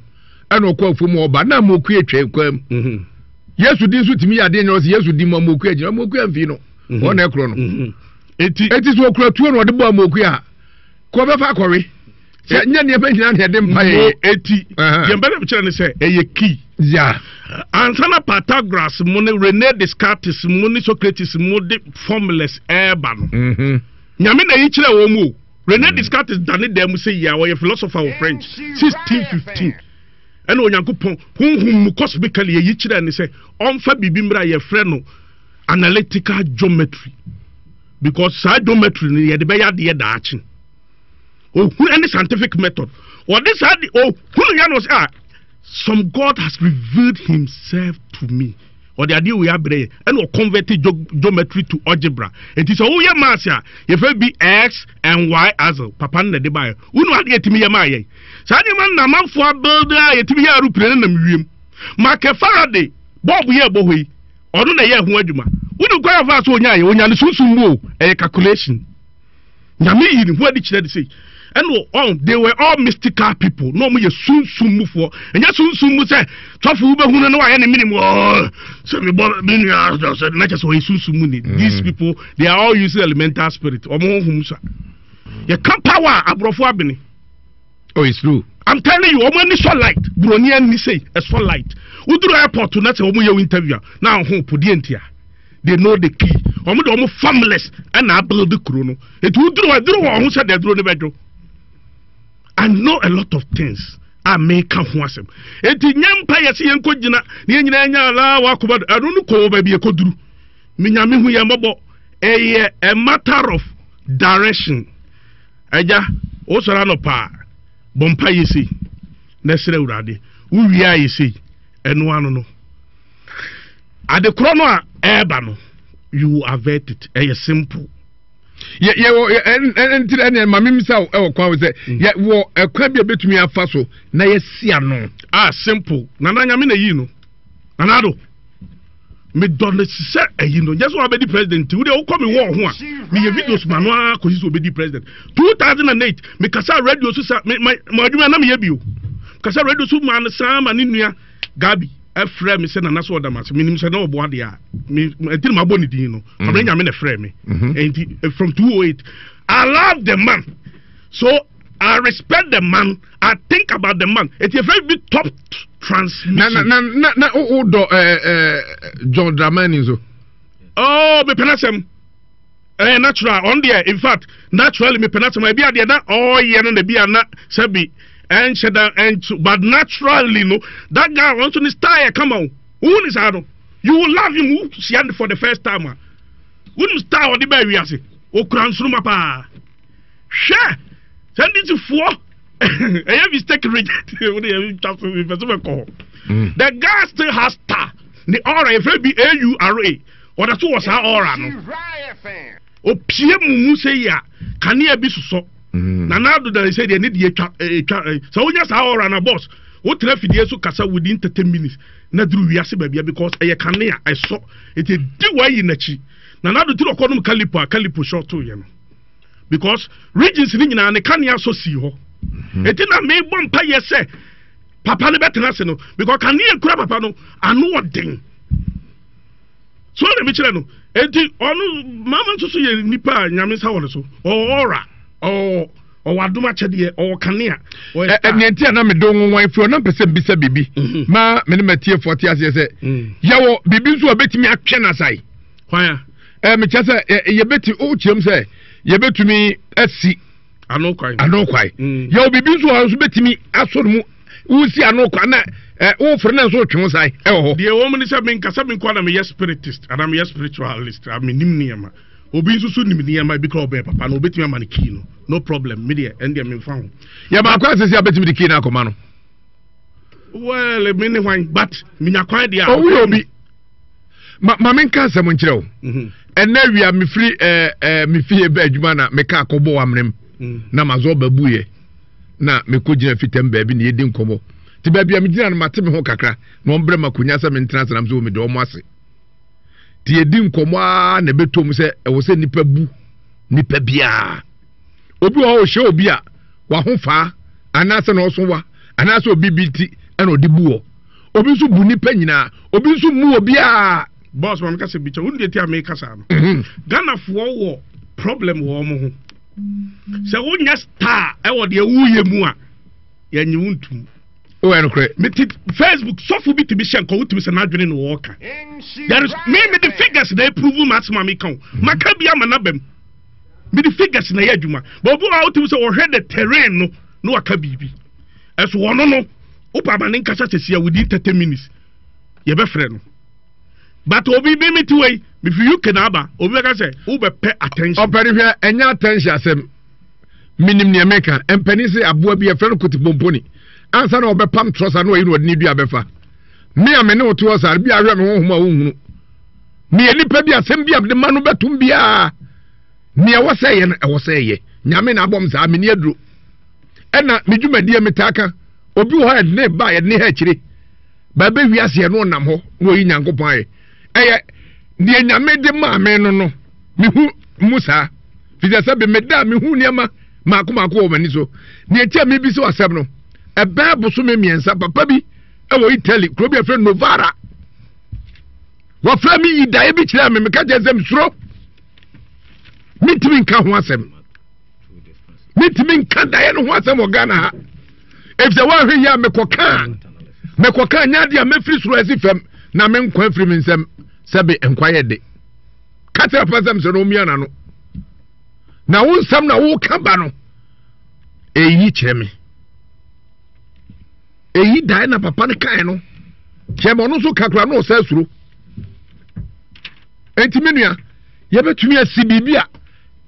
B: ɛna ɔkɔ afuom ɔba na amoku atwa kwam mhm. Yesu din so tumi yɛ adeɛ nyɛ ɔsɛ Yesu din mu amoku agyina amoku amfi no mhm. wɔn na ɛkorɔ no mhm. eti eti so ɔkura tuo na ɔde bɔ amoku a kɔ bɛfa akɔwe sɛ nyɛ nneɛma nyinaa na ɛde mpa yɛ
A: eti deɛ mbɛ dɛm kyerɛ ne sɛ ɛyɛ key
B: ya
A: ansa na Pythagoras mu ne Rene Descartes mu ne Socrates mu de formulas ɛɛba no nyame na yi kyerɛ wɔn mu o Rene Descartes dane dan mu sɛ yia ɔyɛ philosopher wɔ French 1615 ɛna Onyankopɔn honhom mu cosmically ɛyi kyerɛ ne sɛ ɔmfa biribi mmra yɛfrɛ no analytical geometry because saa geometry no yɛde bɛyɛ adeɛ daakye ohunu ɛne scientific method wɔde saa de ohunu ya no sɛ ah some God has revealed himself to me ɔde adeɛ wei abrɛ yɛ ɛna ɔconvert geometry to algebra nti sɛ woyɛ maths a yɛfɛ bi x and y axle papa no na ɛde baeɛ wonu adeɛ yɛtumi yɛ maa yɛn saa nneɛma no na amanfoɔ abuild a yɛtumi yɛ aeroplane nam wiem Michael Faraday bɔɔbo yɛ ɛbɔ hɔ yi ɔno na ɛyɛ ɛho adwuma wonu kwan afa so onya yɛ onya ne sunsum mu o ɛyɛ calculation Nyame yii ne ho adi kyerɛ de sei. Ɛna ɔn they were all mystical people. Na wɔn yɛ sunsum mufoɔ. Ɛnyɛ sunsum mu sɛ sɔfo wobɛhu no na wayɛ ne mene mu ɔɔ sɛ mebɔ me nua sɛ na kyɛ sɛ ɔyɛ sunsum mu ni. These people they are all using elemental spirit. Wɔn honhom sa. Yɛka power a aborɔfo abene.
B: Oh, it's true.
A: I'm telling you, wɔn ani sɔ light. Buroni ani sei ɛsɔ light. Woduru airport na sɛ wɔn yɛ interview a na ahopo deɛ ntia. They know the key. Wɔn de wɔn families ɛna abuild kuro no. Eti woduru hɔ, duru wɔn ho sɛ deɛ duro no bɛdwo. I know a lot of things a meka ho asɛm. Eti nyɛ mpa yɛ sɛ yɛn kɔ gyina na yɛn nyinaa nya ala wakoma do. Ɛno no kɔ wɔ baabi ɛkɔduru. Me nyame hu yɛn mmɔbɔ. Ɛyɛ a matter of direction. Agya, wosɔre anɔpa a, bɔ mpa yɛ sei na ɛsrɛ Awurade. Wowie a yɛ sei. Ɛno ano no. Ade korɔ no a ɛreba no, you will avert it. Ɛyɛ simple.
B: Yɛ yɛ wɔ ɛn ɛn ɛn maame mi sa ɛwɔ kwan sɛ mm. yɛ wɔ ɛkwan bi a betumi afa so na yɛ si ano.
A: Ah simple. Nana nyame na yi no. Nana ado. Me dɔ no sɛ ɛyi no. Nyɛ sɛ wabɛdi president ti. Wo deɛ wokɔ me wɔ ho a. Meyɛ videos ma no ara kɔsi sɛ obɛdi president. 2008 me kasa radio so sa me ma ma adwuma na meyɛ bio. Kasa radio so ma no saa ma ne nua Gabi frɛɛ me sɛ Nana sɛ ɔda m'ase menim sɛ na ɔboa deɛ a me ɛnti na mabɔ ne din no mm. Kwabena Nyame na frɛɛ me mm-hmm. ɛnti eh, from 208 I love the man so I respect the man I think about the man ɛti ɛfɛ bi top transmission
B: na na na na o dɔ ɛɛ eh, John Dramani nso
A: oh mepɛ n'asɛm ɛyɛ eh, natural ɔn deɛ in fact naturally mepɛ n'asɛm ebi adeɛ na ɔɔyɛ no na ebi ana sɛbi ɛnhyɛ da ɛntu but naturally no that guy ɔn so ne style yɛ kama o wohu ne saa no you will love him wo hyia no for the first time a wonim style ɔde bɛɛ wiase okura nsoroma paa hwɛ sɛ ndc foɔ ɛyɛ mistake reject wode yɛ twa so mepɛ sɛ mɛkɔ hɔ mm. the guy still has star ne aura yɛfrɛ bi aura Ɔda so wɔ saa aura no. Opie mu mu sɛ yi a kanea bi sosɔ. Mm. Na n'ado da sɛ deɛ ne deɛ etwa etwa sɛ wonya saa aura na boss wotena fidie so kasa within 30 minutes na duru wiase baabia because ɛyɛ kanea ɛsɔ eti di wayi n'akyi. Na n'ado ti ɔkɔ nom kalipo a kalipo short yɛ no because regions ne nyinaa ne kanea sɔ sii hɔ. Mm-hmm. Eti na mebɔ mpa yɛ sɛ papa no bɛtena ase no because kanea kura papa no ano ɔden. So ɔna mi kyerɛ no. Enti ɔno mama nso so yɛ nipa a nyame nsa wɔ ne so. Ɔwɔ aura, ɔwɔ ɔwɔ adom akyɛdeɛ, ɔwɔ kanea. Ɔyɛ star.
B: Nea nti a na medɔ nwonwan firi ɔna mpɛ sɛ mbisa biribi mhm. ma me ne matiefoɔ te aseɛ sɛ mm. yɛwɔ biribi nso a bɛtumi atwɛ no asae.
A: Kwan a?
B: Ɛ mekyɛ sɛ yɛbɛtumi wokyerɛm sɛ yɛbɛtumi asi
A: ano kwan.
B: Ano kwan. Mm. Yɛwɔ biribi nso a nso bɛtumi asɔ no mu wosi ano kwan na ɛ wofere na nso wotwe wo sae ɛwɔ hɔ.
A: Deɛ wɔn ni sɛ menkasa me nkoa na meyɛ spiritist anaa meyɛ spiritualist a menim nneɛma. Obi nso so nim nneɛma bi koraa ɔbɛn papa no obetumi ama no key no no problem me deɛ ɛn deɛ memfa ho.
B: Yɛ baako asese a betumi de key no akɔma no.
A: Well me ne hwan but menya kwan deɛ a.
B: Ɔwo yɛ obi ma ma menka asɛm nkyerɛ wo. Mhm. Ɛnɛ wia mefiri ɛɛ ɛɛ me fie bɛ adwuma na meka akɔbɔ wɔ amena mu mm. na mazɔ bɛbuyɛ na mekɔgyina fitam baabi na yɛdi nkɔmmɔ nti baabi a megyina no mate me ho kakra na ɔmbrɛ ma akonnwa sɛ mentena ase nam sɛ mede ɔmo ase nti yɛdi nkɔmmɔ ara na ɛbɛtɔ mu sɛ ɛwɔ sɛ nnipa bu nipa biara obi wɔ hɔ ɔhyɛ obi a waho faa anaasɛ na ɔso wa anaasɛ obi bi ti ɛna ɔde bu wɔ obi nso bu nipa nyinaa obi nso mu obiara.
A: Boss maame kasa bi kyɛ wo deɛ ti a meka saa no mhm. Ghanafoɔ wɔ problem wɔ wɔn ho sɛ wonyɛ star ɛwɔ deɛ woyɛ mu a yɛnye wo ntum
B: Wowɛ no korɛ.
A: Mete Facebook sɔfo bi tumi hyɛ nkɔ wotumi sɛ n'adwene na wɔka. There is me me de figures na approve m'asɛm a meka o. Mhm. Maka bi ama n'abam. Me de figures na ɛyɛ adwuma. But obi wɔ hɔ a wotumi sɛ wɔhwɛ the terrain no na waka biribi. Ɛso wɔno no wopɛ ama ne nkasa sɛsi a within 30 minutes yɛbɛfrɛ no. But obi bi me ti wei mefi UK na aba obi bɛka sɛ wobɛpɛ attention.
B: Ɔpɛ no hwɛ ɛnyɛ attention asɛm. Menim nea meka. Mpanin se aboa bi yɛfrɛ no kotipomponi. Ansa na ɔbɛpam trɔsa na ɔyi na ɔde ne dua bɛfa. Me a me ne wo te hɔ saa bi ahwɛ me honhom a wonhunu. Meyɛ nipa bi asɛm bi a mede ma no bɛtom biara. Nea ɛwɔ sɛ ɛyɛ no ɛwɔ sɛ ɛyɛ. Nyame na abɔ m saa menni aduro. Ɛna me dwumadie metaa ka obi wɔ hɔ a yɛde ne ba yɛde ne ha akyire. Bɛbɛ wiase yɛ no ɔnam hɔ na ɔyi Nyankopɔn ayɛ. Ɛyɛ deɛ Nyame de maa me no no mehu mu saa. Fisɛ sɛ bi meda a mehu nneɛma mako mako wɔ m'ani so. Nea enti a mebisa asɛm no, ɛbɛyɛ bosome mmiɛnsa papa bi wɔ Italy, kuro bi a yɛfrɛ Novara. Wɔfrɛ me yi daeɛ bi kyerɛɛ me, meka kyerɛ sɛ mesuro. Mentumi nka ho asɛm. Mentumi nka daeɛ no ho asɛm wɔ Ghana ha. Efisɛ woanhwɛ yie a mekɔka mekɔka nyɛ adeɛ a mɛfiri soro asi fam na me nkwa afiri me nsam sɛbe nkwa yɛ de. Ka kyerɛ papa sɛ mesɛ no ɔmmia n'ano. Na wo nsɛm na woka ba no, eyi kyerɛ me. Eyi dae na papa no kae no, kyerɛ me ɔno nso ka koraa na ɔsɛ suro. Enti me nua, yɛbɛtumi asi biribi a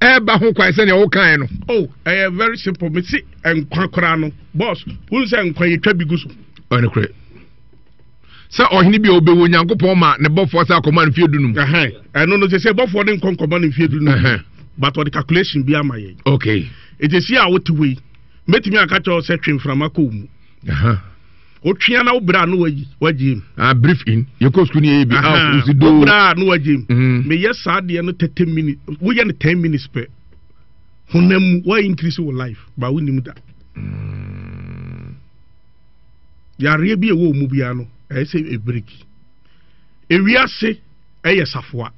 B: ɛreba ho kwan sɛnea wokae no.
A: Oh, ɛyɛ very simple. Mesi nkwa koraa no, boss, wohu sɛ nkwa yɛtwa bi gu so.
B: Ɔyɛ nokorɛ. Sɛ ɔhene bi a ɔbɛwu Onyankopɔn ma ne bɔfoɔ sɛ akɔma no mfeɛ dunum.
A: Ɛno no sɛ sɛ bɔfoɔ no nkɔ nkɔma no mfeɛ dunum. But ɔde calculation bi ama yɛn.
B: Okay.
A: Ɛti si a wote hɔ yi, mɛtumi aka kyerɛ wo sɛ twe mframa kɔ wo mu. Wotwea na wobrɛ a na wayi wagye mu.
B: Ah, brief in. Yɛkɔ sukuu ne yɛyɛ bi. Ah, wosi do.
A: Wobrɛ a na wagye mu. Mm. Meyɛ saa deɛ no 30 minutes. Woyɛ no 10 minutes pɛ. Honam mu, wa increase wo life. Ba wonim da. Mm. Yareɛ bi a ɛwɔ mu biara no, ɛyɛ sɛ ɛbreki. Ewiase ɛyɛ safoa.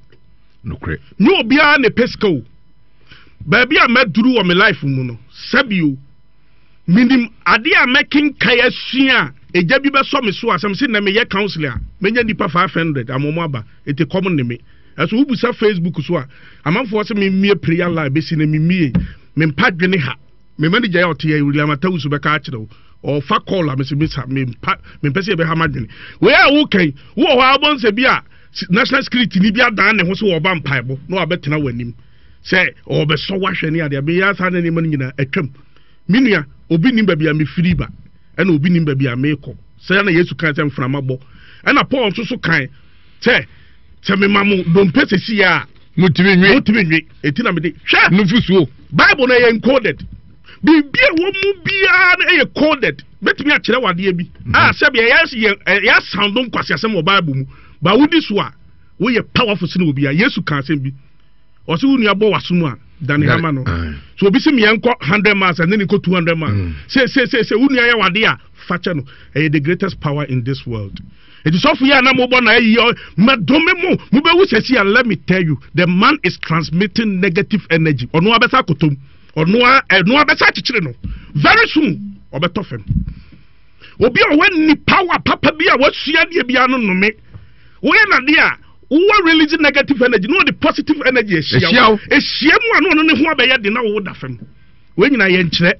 B: Nokorɛ.
A: Nyɛ obiara na ɛpɛ sika o. Baabi a maduru wɔ me life mu no, sɛbi o, menim adeɛ a mɛkenkan asua a egya bi bɛsɔ me so a sɛ mese nnɛ meyɛ counseling a, mɛnya nnipa 500 ama wɔn aba. Enti kɔm nne me. Ɛso wobisa Facebook so a, amanfoɔ sɛ memmie prayer line bɛsi nnɛ memmie. Mempa dwene ha. Me manager a ɔte ha yi, William Atawusu bɛka akyerɛ wo. Ɔfa call a mese mesa mempa mempɛ sɛ yɛbɛha m'adwene. Wei a woka yi, wowɔ hɔ a wobɛhu sɛ bi a national security ni bi adan ne ho sɛ wɔba mpaebɔ na wabɛtena w'anim sɛ ɔbɛsɔ wahwɛ ne adeɛ. Meyɛ saa na nneɛma no nyinaa atwam. Me nua, obi nim baabi a mefiri ba ɛna obi nim baabi a mekɔ. Sɛ na Yesu kan sɛ mframa bɔ. Ɛna Paul nso so kan sɛ sɛ mema mo dompe sɛsi a
B: mutumi nwe
A: mutumi nwe eti na mede hwɛ
B: nufusuo
A: bible no ɛyɛ encoded biribi a ɛwɔ mu biara no ɛyɛ coded bɛtumi akyerɛ wadeɛ bi mhm. a sɛbi ɛyɛ yɛ ɛyɛ asando nkwasi asɛm wɔ bible mu ba wodi so a woyɛ powerful sene obi a yesu ka asɛm bi ɔsɛ wo nua bɔ w'asom a dane hama no so obi sɛ meɛ nkɔ 100 miles ɛne ne nkɔ 200 miles mm. sɛ sɛ sɛ sɛ wo nua yɛ wade a fakyɛ no ɛyɛ the greatest power in this world. Eti sɔfo yi a na mobɔ na ayi mɛdome mo, mobɛwu sɛsi a let me tell you, the man is transmitting negative energy. Ɔno abɛsa akotom. Ɔno a ɛno abɛsa akyekyere no. Very soon ɔbɛtɔ fam. Obi a ɔwɔ ni power papa bi a wasua deɛ bi ano nome. Woyɛ nade a wowɔ release negative energy na ɔde positive energy ahyia wo. Ahyia mu a na ɔno ne ho abɛyɛ de na wo da fam. Wei nyinaa yɛ nkyerɛ.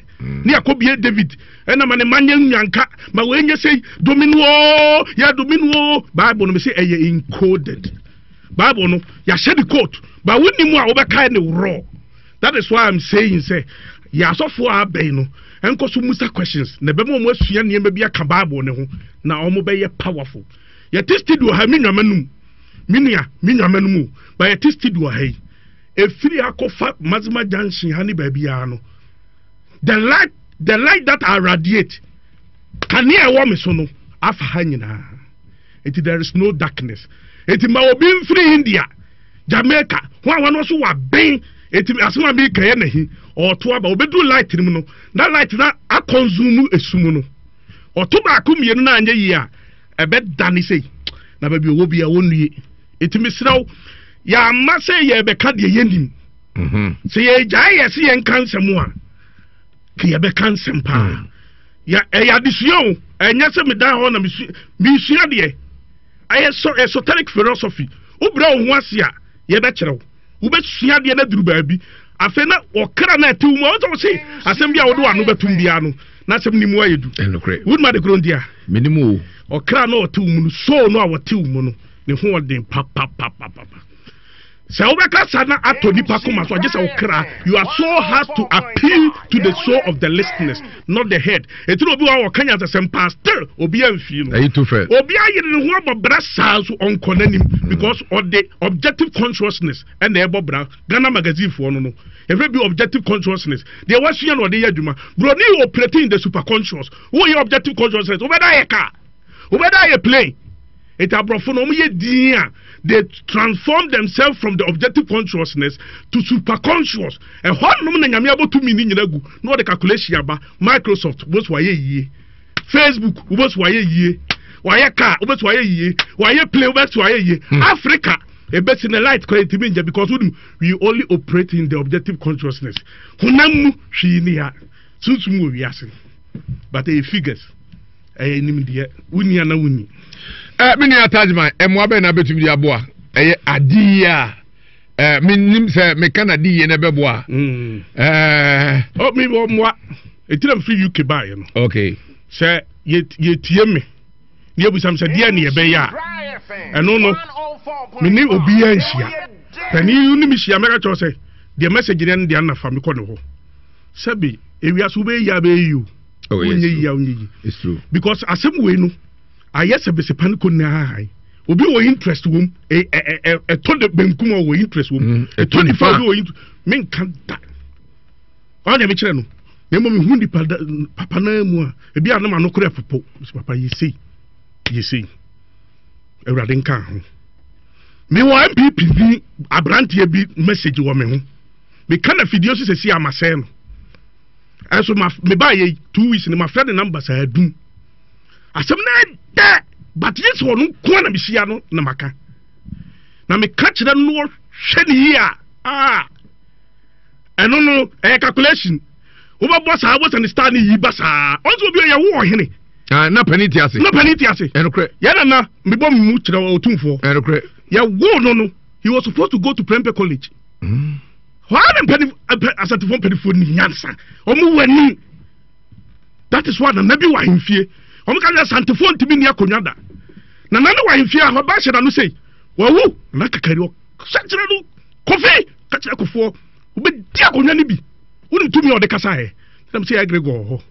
A: Ne akɔbie David ɛna ma ne ma nyɛ nyanka ma wei nyɛ sɛ domino o yɛ domino o. Bible no me sɛ ɛyɛ encoded. Bible no yɛahyɛ ne coat ba wonni mu a wobɛkae ne raw. That is why I'm saying sɛ yɛ asɔfoɔ a abɛn no nkɔ so musa questions na ɛbɛma wɔn asua nneɛma bi aka Bible ne ho na wɔn bɛyɛ powerful. Yɛte studio ha me nuama num me nua me nuama num o ba yɛte studio ha yi. Ɛfiri ha kɔfa Maxima Junction ha ne baabiara no, the light, the light that I radiate, kanea ɛwɔ me so no, afa ha nyinaa. Enti there is no darkness. Enti ma obi mfiri India, Jamaica, ho a wɔn nso waben. Enti asɛm a meka yɛ n'ahi, ɔɔto aba, obɛduru light no mu no, na light na akɔnsumu esum no. Ɔto baako mmienu na anyɛ yie a, ɛbɛdane sei. Na baabi ɔwɔ bi a wɔnnue. Enti mesrɛ wo, yɛamma sɛ yɛrebɛka deɛ yɛnim. Mhm. Sɛ yɛgyae yɛ sɛ yɛnka nsɛm a, ka yɛbɛka nsɛm paa. Mm. Ɛyɛ adesua o, ɛnyɛ sɛ medan hɔ na mesua deɛ. Ɛyɛ esoteric philosophy. Wobrɛ wo ho ase a, yɛbɛkyerɛ wo. Wobɛsua adeɛ no aduru baabi. Afei na ɔkra no a ɛte wo mu a, wosɛ wose asɛm bi a wode w'ano bɛtom biara no, na asɛm no mu ayɛ du. Wonim ade korɔ nti a?
B: Menim o.
A: Ɔkra no a ɔte wo mu no, soul no a wɔte wo mu no, ne ho ɔden papapapapa. Sɛ wobɛkasa na atɔ nipa koma so agye sɛ wokra, you are so hard to appeal to the soul of the listeners, not the head. Eti na obi wɔ hɔ a ɔka nyansasɛm paa still obi amfie no.
B: Ɛyi to fɛ.
A: Obi ayere ne ho abɔ bra saa nso ɔnkɔ n'anim because ɔde objective consciousness ɛna ɛbɔ bra. Ghana magazine foɔ no no yɛfrɛ bi objective consciousness. Deɛ wasua na ɔde yɛ adwuma. Broni operating in the superconscious. Woyɛ objective consciousness wobɛda ayɛ car. Wobɛda ayɛ plane. Eti aborɔfo no wɔn yɛ din a they transform themselves from the objective consciousness to superconscious. Ɛhɔ nom na nyame abɔ tumi ne nyina gu na wɔde calculation aba. Microsoft wobɛsi wayɛ yie. Facebook wobɛsi wayɛ yie. Wayɛ car wobɛsi wayɛ yie. Wayɛ plane wobɛsi wayɛ yie. Hmm. Africa ebesi ne light kora ntumi ngya because wonim we only operate in the objective consciousness. Honam mu hwee ni ha. Sunsum wɔ wiase. But ɛyɛ figures. Ɛyɛ nimdeɛ. Wonni ana wonni.
B: Ɛ me nua Tajman, mmoa bɛn na bɛtumi de aboa? Ɛyɛ ade yi a ɛ menim sɛ meka na de yie na ɛbɛboa.
A: Mm. Ɛɛ. Oh, me wɔ mmoa. Ɛti na mfiri UK baeɛ no.
B: Okay.
A: Sɛ yɛtie me na yɛbisa me sɛ deɛ ne yɛbɛyɛ a ɛno no me ne obiara nhyia. Panin ne me hyia mɛka kyerɛ sɛ deɛ message no deɛ anafa mekɔ ne hɔ. Sɛbe ewiase wobɛyɛ yie a bɛyɛ yie o.
B: Oh, yes,
A: wonyɛ yie a wonyɛ yie.
B: It's true.
A: Because asɛm wei no ayɛ sɛ besepa no kɔ nyinaa obi wɔ interest wom ɛtɔ de benkum a wɔ interest wom mm, ɛtɔ nifa obi wɔ interest menka da ɔn deɛ mekyerɛ no na mmom mehu nipa papa naa mu a ebi a ne ma no korɛ popo papa yɛ sei yɛ sei awurade nka ho mewɔ npp ni aberanteɛ bi message wɔ me ho meka na fidie so sɛsi amasɛe no ɛnso ma mebaa yɛ 2 weeks no mafrɛ ne number saa adum asɛm no ɛdɛ but yɛ sɛ ɔno nko na mehyia no na maka na meka kyerɛ no ɔhwɛ ne yie a ah ɛno no ɛyɛ calculation wobɛbɔ saa wobɛsɛ ne star ne yi ba saa ɔnso obi ɔyɛ wo ɔhene
B: ah, na panin ti ase
A: na panin ti ase
B: ɛnokorɛ
A: yɛn nana mebɔ me mu kyerɛ ɔtumfoɔ
B: ɛnokorɛ
A: yɛwoo no no he was supposed to go to Prempeh College mm. Hɔ ara na mpanyinfo Asantefoɔ mpanyinfoɔ nim nyansa. Wɔn wɔ ani. That is why nana bi wɔ ahemfie. Wɔn ka sɛ Asantefoɔ ntumi nni akonnwa da. Nana no wɔ ahemfie a ɔba hyɛ n'ano sei. Wawu. Nana kakari ɔhyɛ kyerɛ no kofi ka kyerɛ kofoɔ wobɛdi akonnwa no bi. Wonim tumi a ɔde kasa ɛ. Ɛnam sɛ ɛgregɔ wɔ hɔ.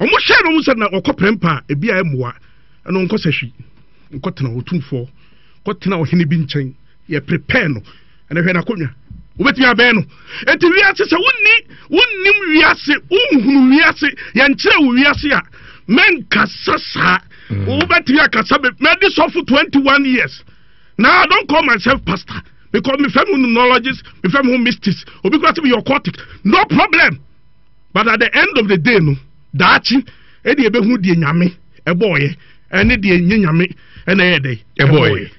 A: Wɔn hyɛ no sɛ na ɔkɔ prɛmpa a ebi a ɛmmoa ɛna ɔnkɔ sahwi nkɔtena otumfoɔ kɔtena ɔhene bi nkyɛn yɛ prepare no ɛnɛ hwɛ n'akonnwa wobɛtumi abɛn no enti wiase sɛ wonni wonnim wiase wonhunu wiase yɛnkyerɛ wo wiase a mɛnkasa saa mm. wobɛtumi akasa mɛde sɔfo 21 years now I don't call myself pastor because me fɛ me knowledge me fɛ me ho mystics obi kura sɛ meyɛ occultic no problem but at the end of the day no daakye ɛde ɛbɛhu deɛ nyame ɛbɔɔyɛ ɛne deɛ nye nyame. ɛna ɛyɛ dɛ
B: ɛbɔɔyɛ.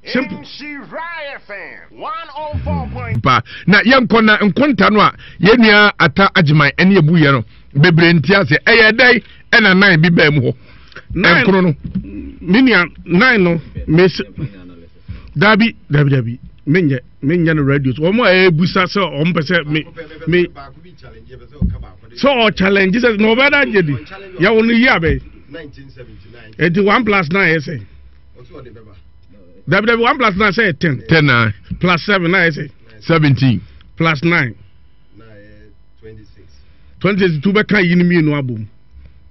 A: Simple.
B: Pa na yɛnkɔ na nkonta no a yɛn nua Ata Agyeman ɛne ebu yɛ no bebree nti ase ɛyɛ dɛn ɛna nan bi baa mu hɔ ɛnkono no.
A: Me nua nan no mesi dabi dabi dabi menyɛ menyɛ no radio so wɔn a ɛbusa sɛ wɔn pɛ sɛ me me sɛ ɔ challenge sɛ na ɔbɛda gye di yɛ wɔn yi abɛn eti 1 plus 9 yɛ sɛ. Dabi dabi 1 plus 9 sɛ yɛ 10.
B: 10 na.
A: Plus 7 na yɛ sɛ.
B: 17.
A: Plus 9. 26 tu bɛka yi no mmienu abom.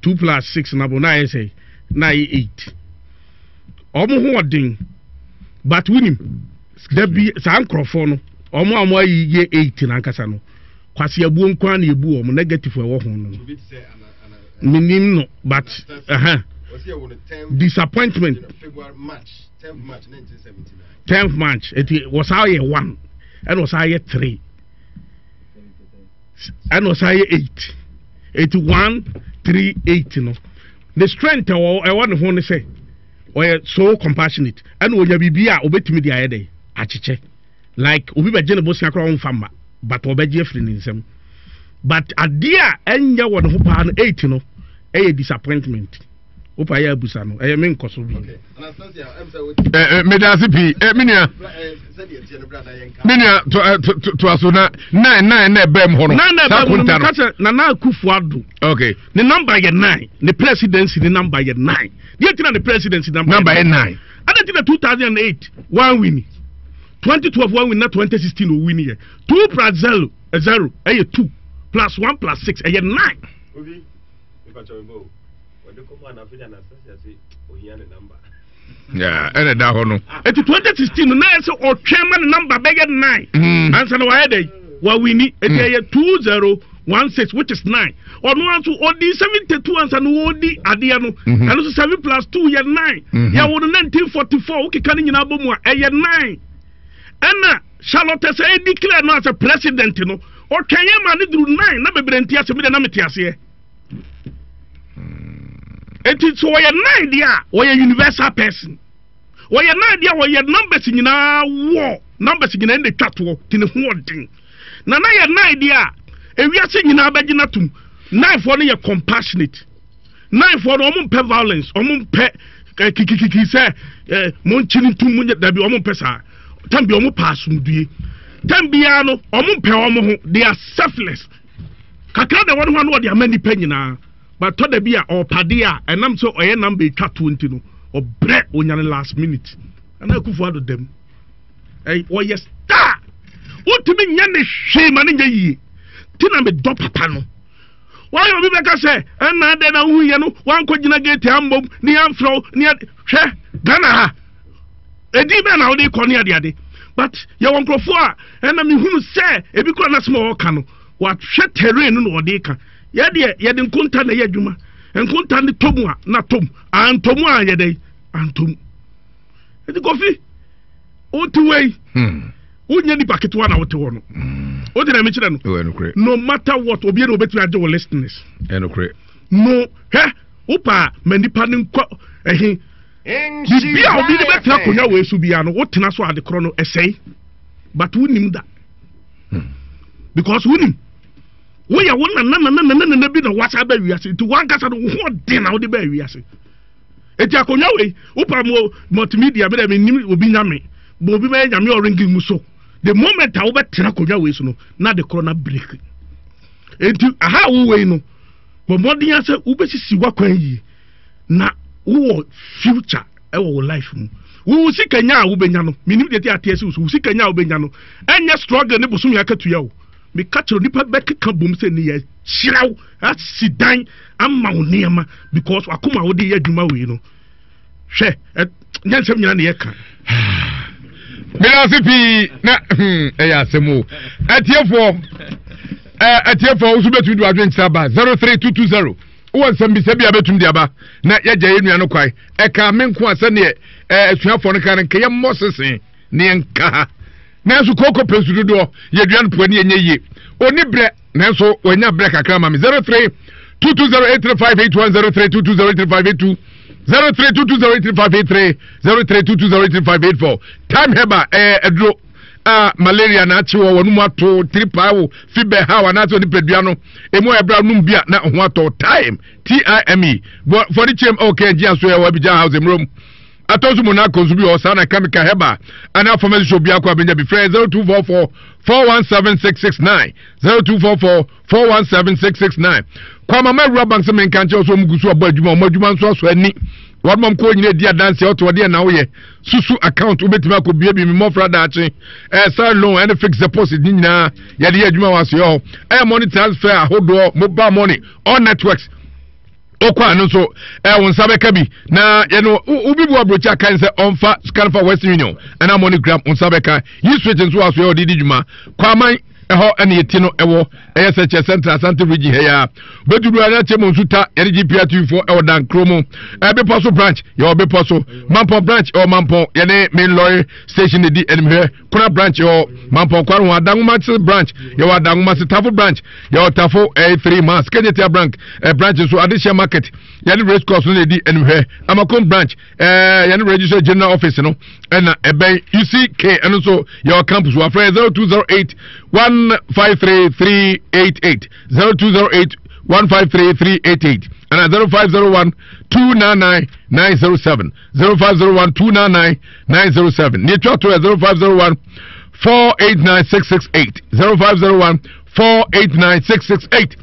A: 2 plus 6 na abom na yɛ sɛ na yɛ 8. Ɔmo ho ɔden but wunim dabi saa nkorɔfoɔ no ɔmo a ɔmo ayi yɛ 8 n'ankasa no kwasi abuo nkoa na ebu ɔmo negative ɛwɔ ho no. Menim no but uh -huh. Disappointment. 10th March eti wɔsan yɛ 1 ɛna wɔsan yɛ 3 ɛna wɔsan yɛ 8 eti 1 3 8 no the strength ɛwɔ ɛwɔ ne ho ne sɛ ɔyɛ so compassionate ɛna onya biribi a obetumi de ayɛ dɛ akyekyɛ like obi bɛgye ne bosia koraa ɔnfa mma but ɔbɛgye afiri ne nsam but adeɛ a ɛnyɛ wɔ ne ho paa no 8 no ɛyɛ disappointment wopa yɛ abusa no ɛyɛ me nkɔ so bi.
B: meda ase pii me nua me nua to aso na nine nine na ɛbɛn mu hɔ no
A: nine na ɛbɛn mu no meka sɛ Nana Akufo Addo
B: okay
A: ne number yɛ nine ne presidency ne number yɛ nine deɛ ti na ne presidency number
B: yɛ nine
A: ɛna ti na 2008 one win 2012 one win na 2016 o win yɛ 2 plus 0 0 ɛyɛ 2 plus 1 plus 6 ɛyɛ 9.
C: Obi,
B: ɛna ɛda hɔ no.
A: Eti 2016 no na yɛ sɛ ɔtwɛn ma ne number bɛyɛ 9 ansa na wayɛ dɛ wawini eti ɛyɛ 2016 which is 9 ɔno nso ɔdi 72 ansa na ɔdi adeɛ no ɛno nso 7 plus 2 yɛ 9 yɛwɔ no 1944 wokeka no nyinaa bɔ mu a ɛyɛ 9 ɛna Charlotte sɛ ɛdi clear no asɛ president no ɔtwɛn yɛ ma ne duru 9 na bebree nte ase mi de na mete aseɛ. Eti sɛ wɔyɛ nine deɛ a wɔyɛ universal person. Wɔyɛ nine deɛ a wɔyɛ numbers nyinaa wɔ numbers nyinaa na etwa toɔ te ne ho ɔden. Na na yɛ nine deɛ a ewiase nyinaa bɛgye n'atum. Nine foɔ no yɛ compassionate. Nine foɔ no wɔn mpɛ violence, wɔn mpɛ eh, kikikiki sɛ eh, mo nkyini ntum mo nyɛ dabi wɔn mpɛ saa. Tɛm bi wɔn pɛ asomdue. Tɛm biara no wɔn mpɛ wɔn ho. They are selfless. Kakra na ɛwɔ ne ho a na ɔde ama nnipa nyinaa. But tɔ da bi a ɔɔpade a ɛnam sɛ ɔyɛ number etwa toɔ nti no ɔbrɛ ɔnya no last minute. Nana Akufo Addo dam. Ɛy ɔyɛ star. Wontumi nyɛ ne hwee ma ne nyɛ yie. Ti na medɔ papa no. Wɔayɛ obi bɛka sɛ ɛna adɛn na wohu yɛ no wankɔ gyina gate ammom ne yɛamfrɛ wo ne hwɛ Ghana ha. Edin bɛn na wode kɔ ne adeade. But yɛwɔ nkurɔfoɔ a ɛna mehunu sɛ ebi kora n'asɛm a ɔreka no wahwɛ terrain no na ɔde ka. Yɛdeɛ yɛde nkonta na ɛyɛ adwuma. Nkonta no tɔ mu a na tɔ mu. Antɔ mu a yɛ dɛn? Antɔ mu. Eti Kofi, wote wei. Wonyɛ nipa ketewa na wote hɔ no. Wote na mekyerɛ no. No matter what, obiara na obetumi agye wo listeners. No, hwɛ, wopa ma nipa no nkɔ ɛhe. Biribi a obi de bɛtena akonnwa wei so biara no, wotena so ade korɔ no ɛsɛe. But wonim da. Because wonim. Woyɛ wo nana nana nana nana bi na wasa bɛ wiase. Nti wankasa no wo ho ɔden na wode bɛ wiase. Eti akonnwa wei, wopa mo multimedia bi dɛ menim obi nyame. Bɔ obi bɛyɛ nyame ɔrengi mu so. The moment a wobɛtena akonnwa wei so no, na ade korɔ na break. Enti aha a wowɔ yi no, bɔ mmɔden sɛ wobɛsisi w'akwan yie. Na wowɔ future ɛwɔ wo life mu. Wo sika nya a wobɛnya no, menim deɛ ti ateɛ si wo so, wo sika nya a wobɛnya no, ɛnyɛ struggle ne bosome akatua o. Meka kyerɛ nipa bɛkeka bom sɛ ne yɛkyerɛ wo asi dan ama wo nneɛma because wakoma a wode yɛ adwuma wei no. Hwɛ, nyɛ nsɛm nyina ne yɛka.
B: Meda ase pii na ɛyɛ asɛm o. Atiefoɔ, atiefoɔ wo so bɛtumi de wadwenkyerɛ aba 03220 Wowɔ nsɛmbisa bi a bɛtum de aba na yɛagya yɛn nua no kwan. Ɛkaa me nko a sɛdeɛ eh, asuafoɔ no ka no nka yɛmmɔ sese ne yɛnka ha. Nanso kooko pɛ nsu dodoɔ, yɛdua no poa ne yɛnyɛ yie. Ɔni berɛ, nanso wanya berɛ kakra ma me. 03 220 835 81 03 220 835 82. 0322083583 0322083584 Time Herbal ɛyɛ aduro a malaria na akye wɔ wɔn mu ato tiri paa wo fi bɛ ha anaasɛ onipadua no emu a ɛbra nom bi a na ho atɔ time time fɔde kyɛm ɛwɔ kɛn aso ɛwɔ Abidjan house mmerom atɔ so Monaco nso bi wɔ saa na kamika herbal ana pharmacy shop biako abɛnya bi frɛ 0244 417669 0244 417669 kwama ma awura bank sɛ menka nkyerɛ sɛ ɔmo gu so abɔ adwuma ɔmo adwuma nso aso ani wɔn mɔm kɔɔ nyina di adanseɛ ɔte ɔdeɛ na woyɛ susu account wobɛtumi akɔ bie bi mmɔfra daakye ɛɛ sar loan ɛne fixed deposit ne nyinaa yɛde yɛ adwuma wɔ asoɛ hɔ ɛyɛ money transfer ahodoɔ mobile money all networks wokɔ ano nso ɛɛ wo nsa bɛka bi na yɛno wobi bu aburokyi akan sɛ ɔmfa sika fa western union ɛna moneygram wo nsa bɛka yi switch nso wɔ asoɛ ɔde di dwuma kwaman ɛhɔ ɛna yɛti no ɛwɔ ɛyɛ sɛ kyɛ central asante region ha ya bɛduru ana kyɛ mu nso ta yɛne gpa tv foɔ ɛwɔ dankuro mu ɛbepɔ so branch yɛwɔ bepɔ so mampɔn branch ɛwɔ mampɔn yɛne main lorry station ɛdi animhwɛ kona branch yɛwɔ mampɔn kware ho adangomase branch yɛwɔ adangomase tafo branch yɛwɔ tafo ɛyɛ 3 miles kejetia branch ɛ branch nso adehyɛ market yɛne race course no na ɛdi animhwɛ amakom branch ɛɛ yɛne register general office no ɛna ɛbɛn uck ɛno nso yɛwɔ campus wɔ afrɛ 0208 153 388 0208 153 388 ɛna 0501 299 907 0501 299 907 ne etwa to yɛ 0501 489 668 0501 489 668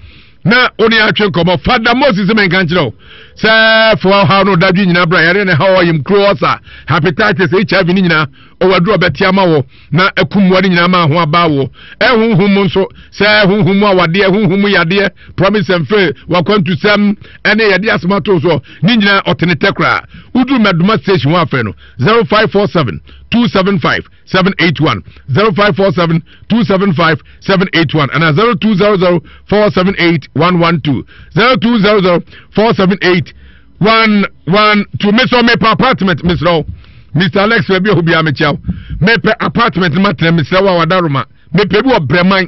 B: na wo ne atwe nkɔmmɔ fada moses menka nkyerɛ wo sɛ foa ɔhaw no dadwe nyinaa bra yɛre ne haw ɔyem kuro ɔsa hepatitis hiv ne nyinaa ɔwɔ aduru ɔbɛte ama wɔ na akum wɔ ne nyinaa ma ho aba wɔ ɛhonhom mu nso sɛ honhom mu awadeɛ honhom mu yadeɛ promise and fail wakwantusɛm ɛne yɛde asɛm ato soɔ ne nyinaa ɔtene tɛ koraa woduru mɛdoma station ho afɛ no 0547 275 781 0547 275 781 and 0200 478 112 0200 478 112 mesɛ mepɛ apartment mesrɛ wo Mr. Alex baabi a obiara mekyia wo mepɛ apartment no matena mesrɛ wo a wadaroma mepɛ bi wɔ brɛman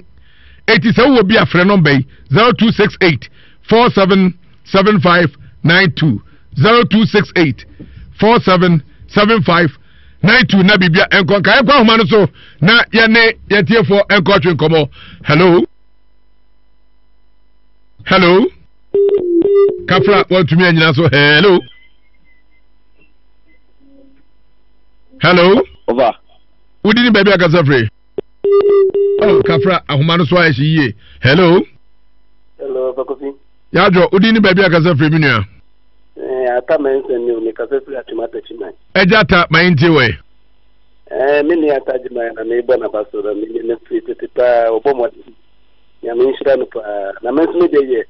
B: eti sɛ wowɔ bi a frɛ nɔmba yi 0268 477592 0268 4775 92 na biribia nkɔ nka yɛnkɔ ahoma no so na yɛne yɛtiefoɔ nkɔ twe nkɔmmɔ hello hello kafra wantumi anyina so hello hello
C: Over.
B: wodi ne baabi akasa firi oh kafra ahoma no so ayɛ hye yie hello
C: hello bakofi
B: yɛadwɔ wodi ne baabi akasa firi me nua
C: Eh, ata mɛnsɛn ni o mekasa firi atwom atakyiman
B: Agya ta ma yɛntie wɔ
C: Eh, me nua Atagyeman na mebɔ n'aba so na menye no firi tete paa ɔbɔ mmɔden Nyame nhyira no paa na me nso me deɛ yɛ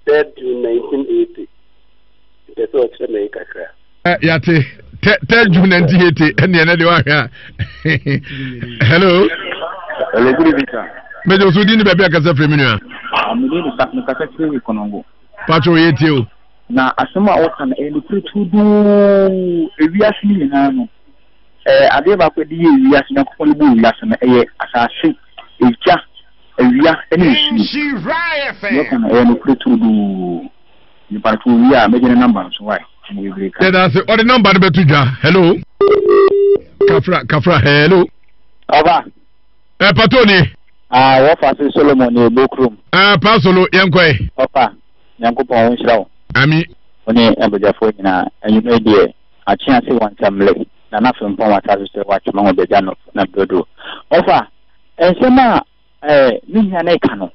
C: third June 1980 mpɛ sɛ ɔkyerɛ me kakra.
B: Eh, yate third June 1980 ɛneɛ ne deɛ wahwɛ a hello.
D: Hello, good evening, sir.
B: Mɛjọ so di ni baabi akasa firi mi nua.
D: Ah, me ni mekasa firi Konongo.
B: Patro yɛ tie o.
D: Na asɛm a woka no, ɛyɛ nokorɛ turodoo. Ewiase no nyinaa no, ɛɛ adeɛ baako a ɛde yɛɛ wiase, Nyankopɔn de bɔɔ wiase no, ɛyɛ asase, egya, awia ne nsuo. Deɛ ɔka no, ɛyɛ nokorɛ turodoo. Mepakyɛ owie a, mɛgye ne number nso, wai? Mewɔ bebree ka.
B: Yɛda ase, ɔde number no bɛto dwa. Hello. Kafra, kafra, hello.
E: Ɔba.
B: Ɛ pato ni.
E: Ah, wɔfa se Solomon ne ebo kurom.
B: Ah, pa solo, yɛn kɔɛ.
E: Ɔfa. Nyankopɔn ɔnhyira wo.
B: Ami.
E: Wo ne abadwafoɔ nyinaa. Anwummerɛ yi deɛ, akye ase wɔ nsɛmle, Nana Frimpong wɔ asaase so wɔ Atwema ho Bagya North na Brodo. Ɔfa, nsɛm a eh, me nua no reka no,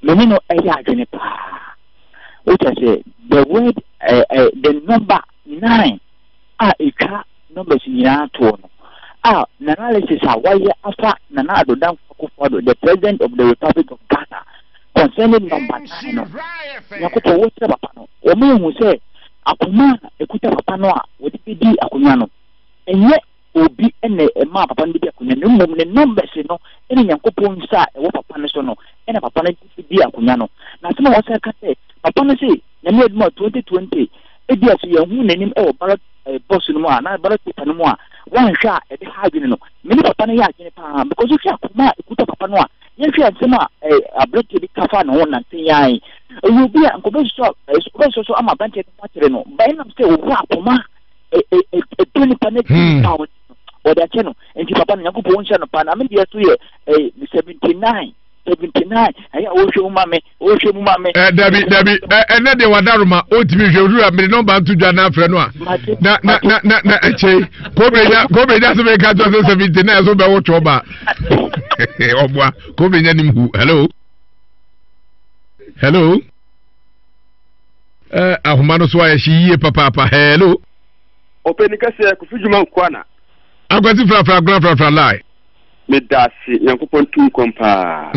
E: me ne no ɛyɛ adwene paa. Wokyɛ sɛ, the word, eh, eh, the number nine a ɛtwa numbers nyinaa toɔ no, a n'analysis a wayɛ afa Nana Addo Dankwa Akufo-Addo, the President of the Republic of Ghana, concerning number nine no, Nyankopɔn wɔnhyira papa no, wɔma yɛhu sɛ akoma a ɛkuta papa no a wɔde bɛdi akonnwa no, ɛnyɛ obi na ɛmaa papa no bɛdi akonnwa no, mmom ne numbers no ne Nyankopɔn nsa a ɛwɔ papa no so no ɛna papa no de di akonnwa no. Na asɛm a wɔsan ka sɛ papa no se Nyame adum a 2020 ebia so yɛnhu n'anim wɔ ballot box no mu a anaa ballot paper no mu a wanhwɛ a ɛbɛha adwene no. Me ne papa no yɛ adwene paa because wohwɛ akoma a ɛkuta papa no a yɛnhwɛ nsɛm a aberanteɛ bi ka fa ne ho nansa yi ara yi.
D: Ɛyɛ obi a nka ɔbɛsosɔ ɔbɛsosɔ so ama aberanteɛ no ho akyere no, but ɛnam sɛ ɔwɔ akoma ɛdɔ nipa no adi a ɔde akyɛ no nti papa no Nyankopɔn nhyira no paa. Na me deɛ so yɛ 79 79 ɛyɛ a wɔhwɛ mu ma me wɔhwɛ mu ma me.
B: Ɛ dabi dabi ɛ ɛnɛ deɛ wadaroma ɔntumi nhwɛ owura mede nɔmba nto dwa na afrɛ no a na na na na na ɛkyɛ kɔbɛnya kɔbɛnya sɛ meka kyerɛ sɛ 79 so bɛwo twɔ ba ɔboa kɔbɛnya nim hu. Hello hello ɛ ahoma no so ayɛ hye yie papaapa. Hello.
F: Ɔpɛni kɛseɛ Kofi Dwuma Nkoana.
B: Akwasi frafra agona frafra lie.
F: Medase Nyankopɔn tu nkɔm paa.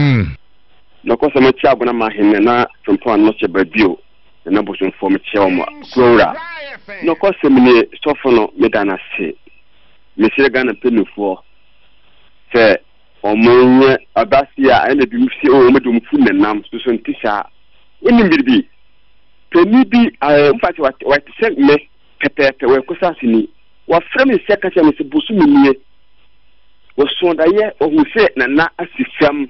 F: Nɔkɔsɛm mekyia Agona Mahen Nana Frimpong Ano hyɛ ba bio Nana Bosomfoɔ mekyia wɔn Kurowura Nɔkɔsɛm nie sɔfo no meda no ase Mesrɛ Ghana mpaninfoɔ sɛ wɔn nyɛ ɔbase a ɛna bi se o wɔn de wɔn fu nenam soso nte saa wonim biribi panin bi ɛɛ mfa sɛ wɔte sɛ me pɛpɛɛpɛ wɔyɛ kosaseni wɔafrɛ me sɛ ka kyerɛ me sɛ bosome nie Wɔsoo daeɛ, wɔhuu sɛ Nana asi fam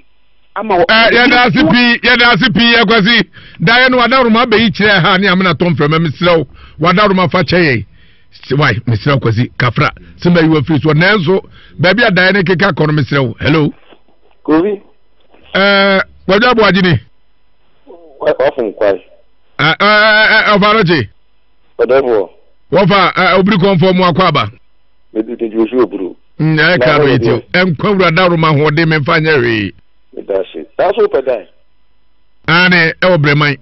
F: ama wɔ.
B: Ɛ yɛda ase pii yɛda ase pii akwasi daeɛ no wadaroma abɛyi kyerɛ ha ne amena tɔ mframa mesrɛ wo wadaroma fa kyɛ yɛn wai mesrɛ wo kwasi kafra sɛ mayi wafiri soɔ nanso baabi a daeɛ no keka kɔ no mesrɛ wo. Hello
G: Kofi.
B: Ɛɛ kwadwo aboagye ni.
G: Wafom kwae.
B: Ɛɛ ɛɛ ɔfa no kye.
G: Ɔdɛfoɔ.
B: Wɔfa ɛɛ obiri kɔnfɔ mu akɔ aba.
G: Mede dwusu oburu.
B: Mm, ɛka no yɛ tiw. Nkwa wura dawuro ma ahoɔden me nfa nyɛ hwee.
G: Meda ase. Na so wopɛ dan?
B: Aane, ɛwɔ Brɛman.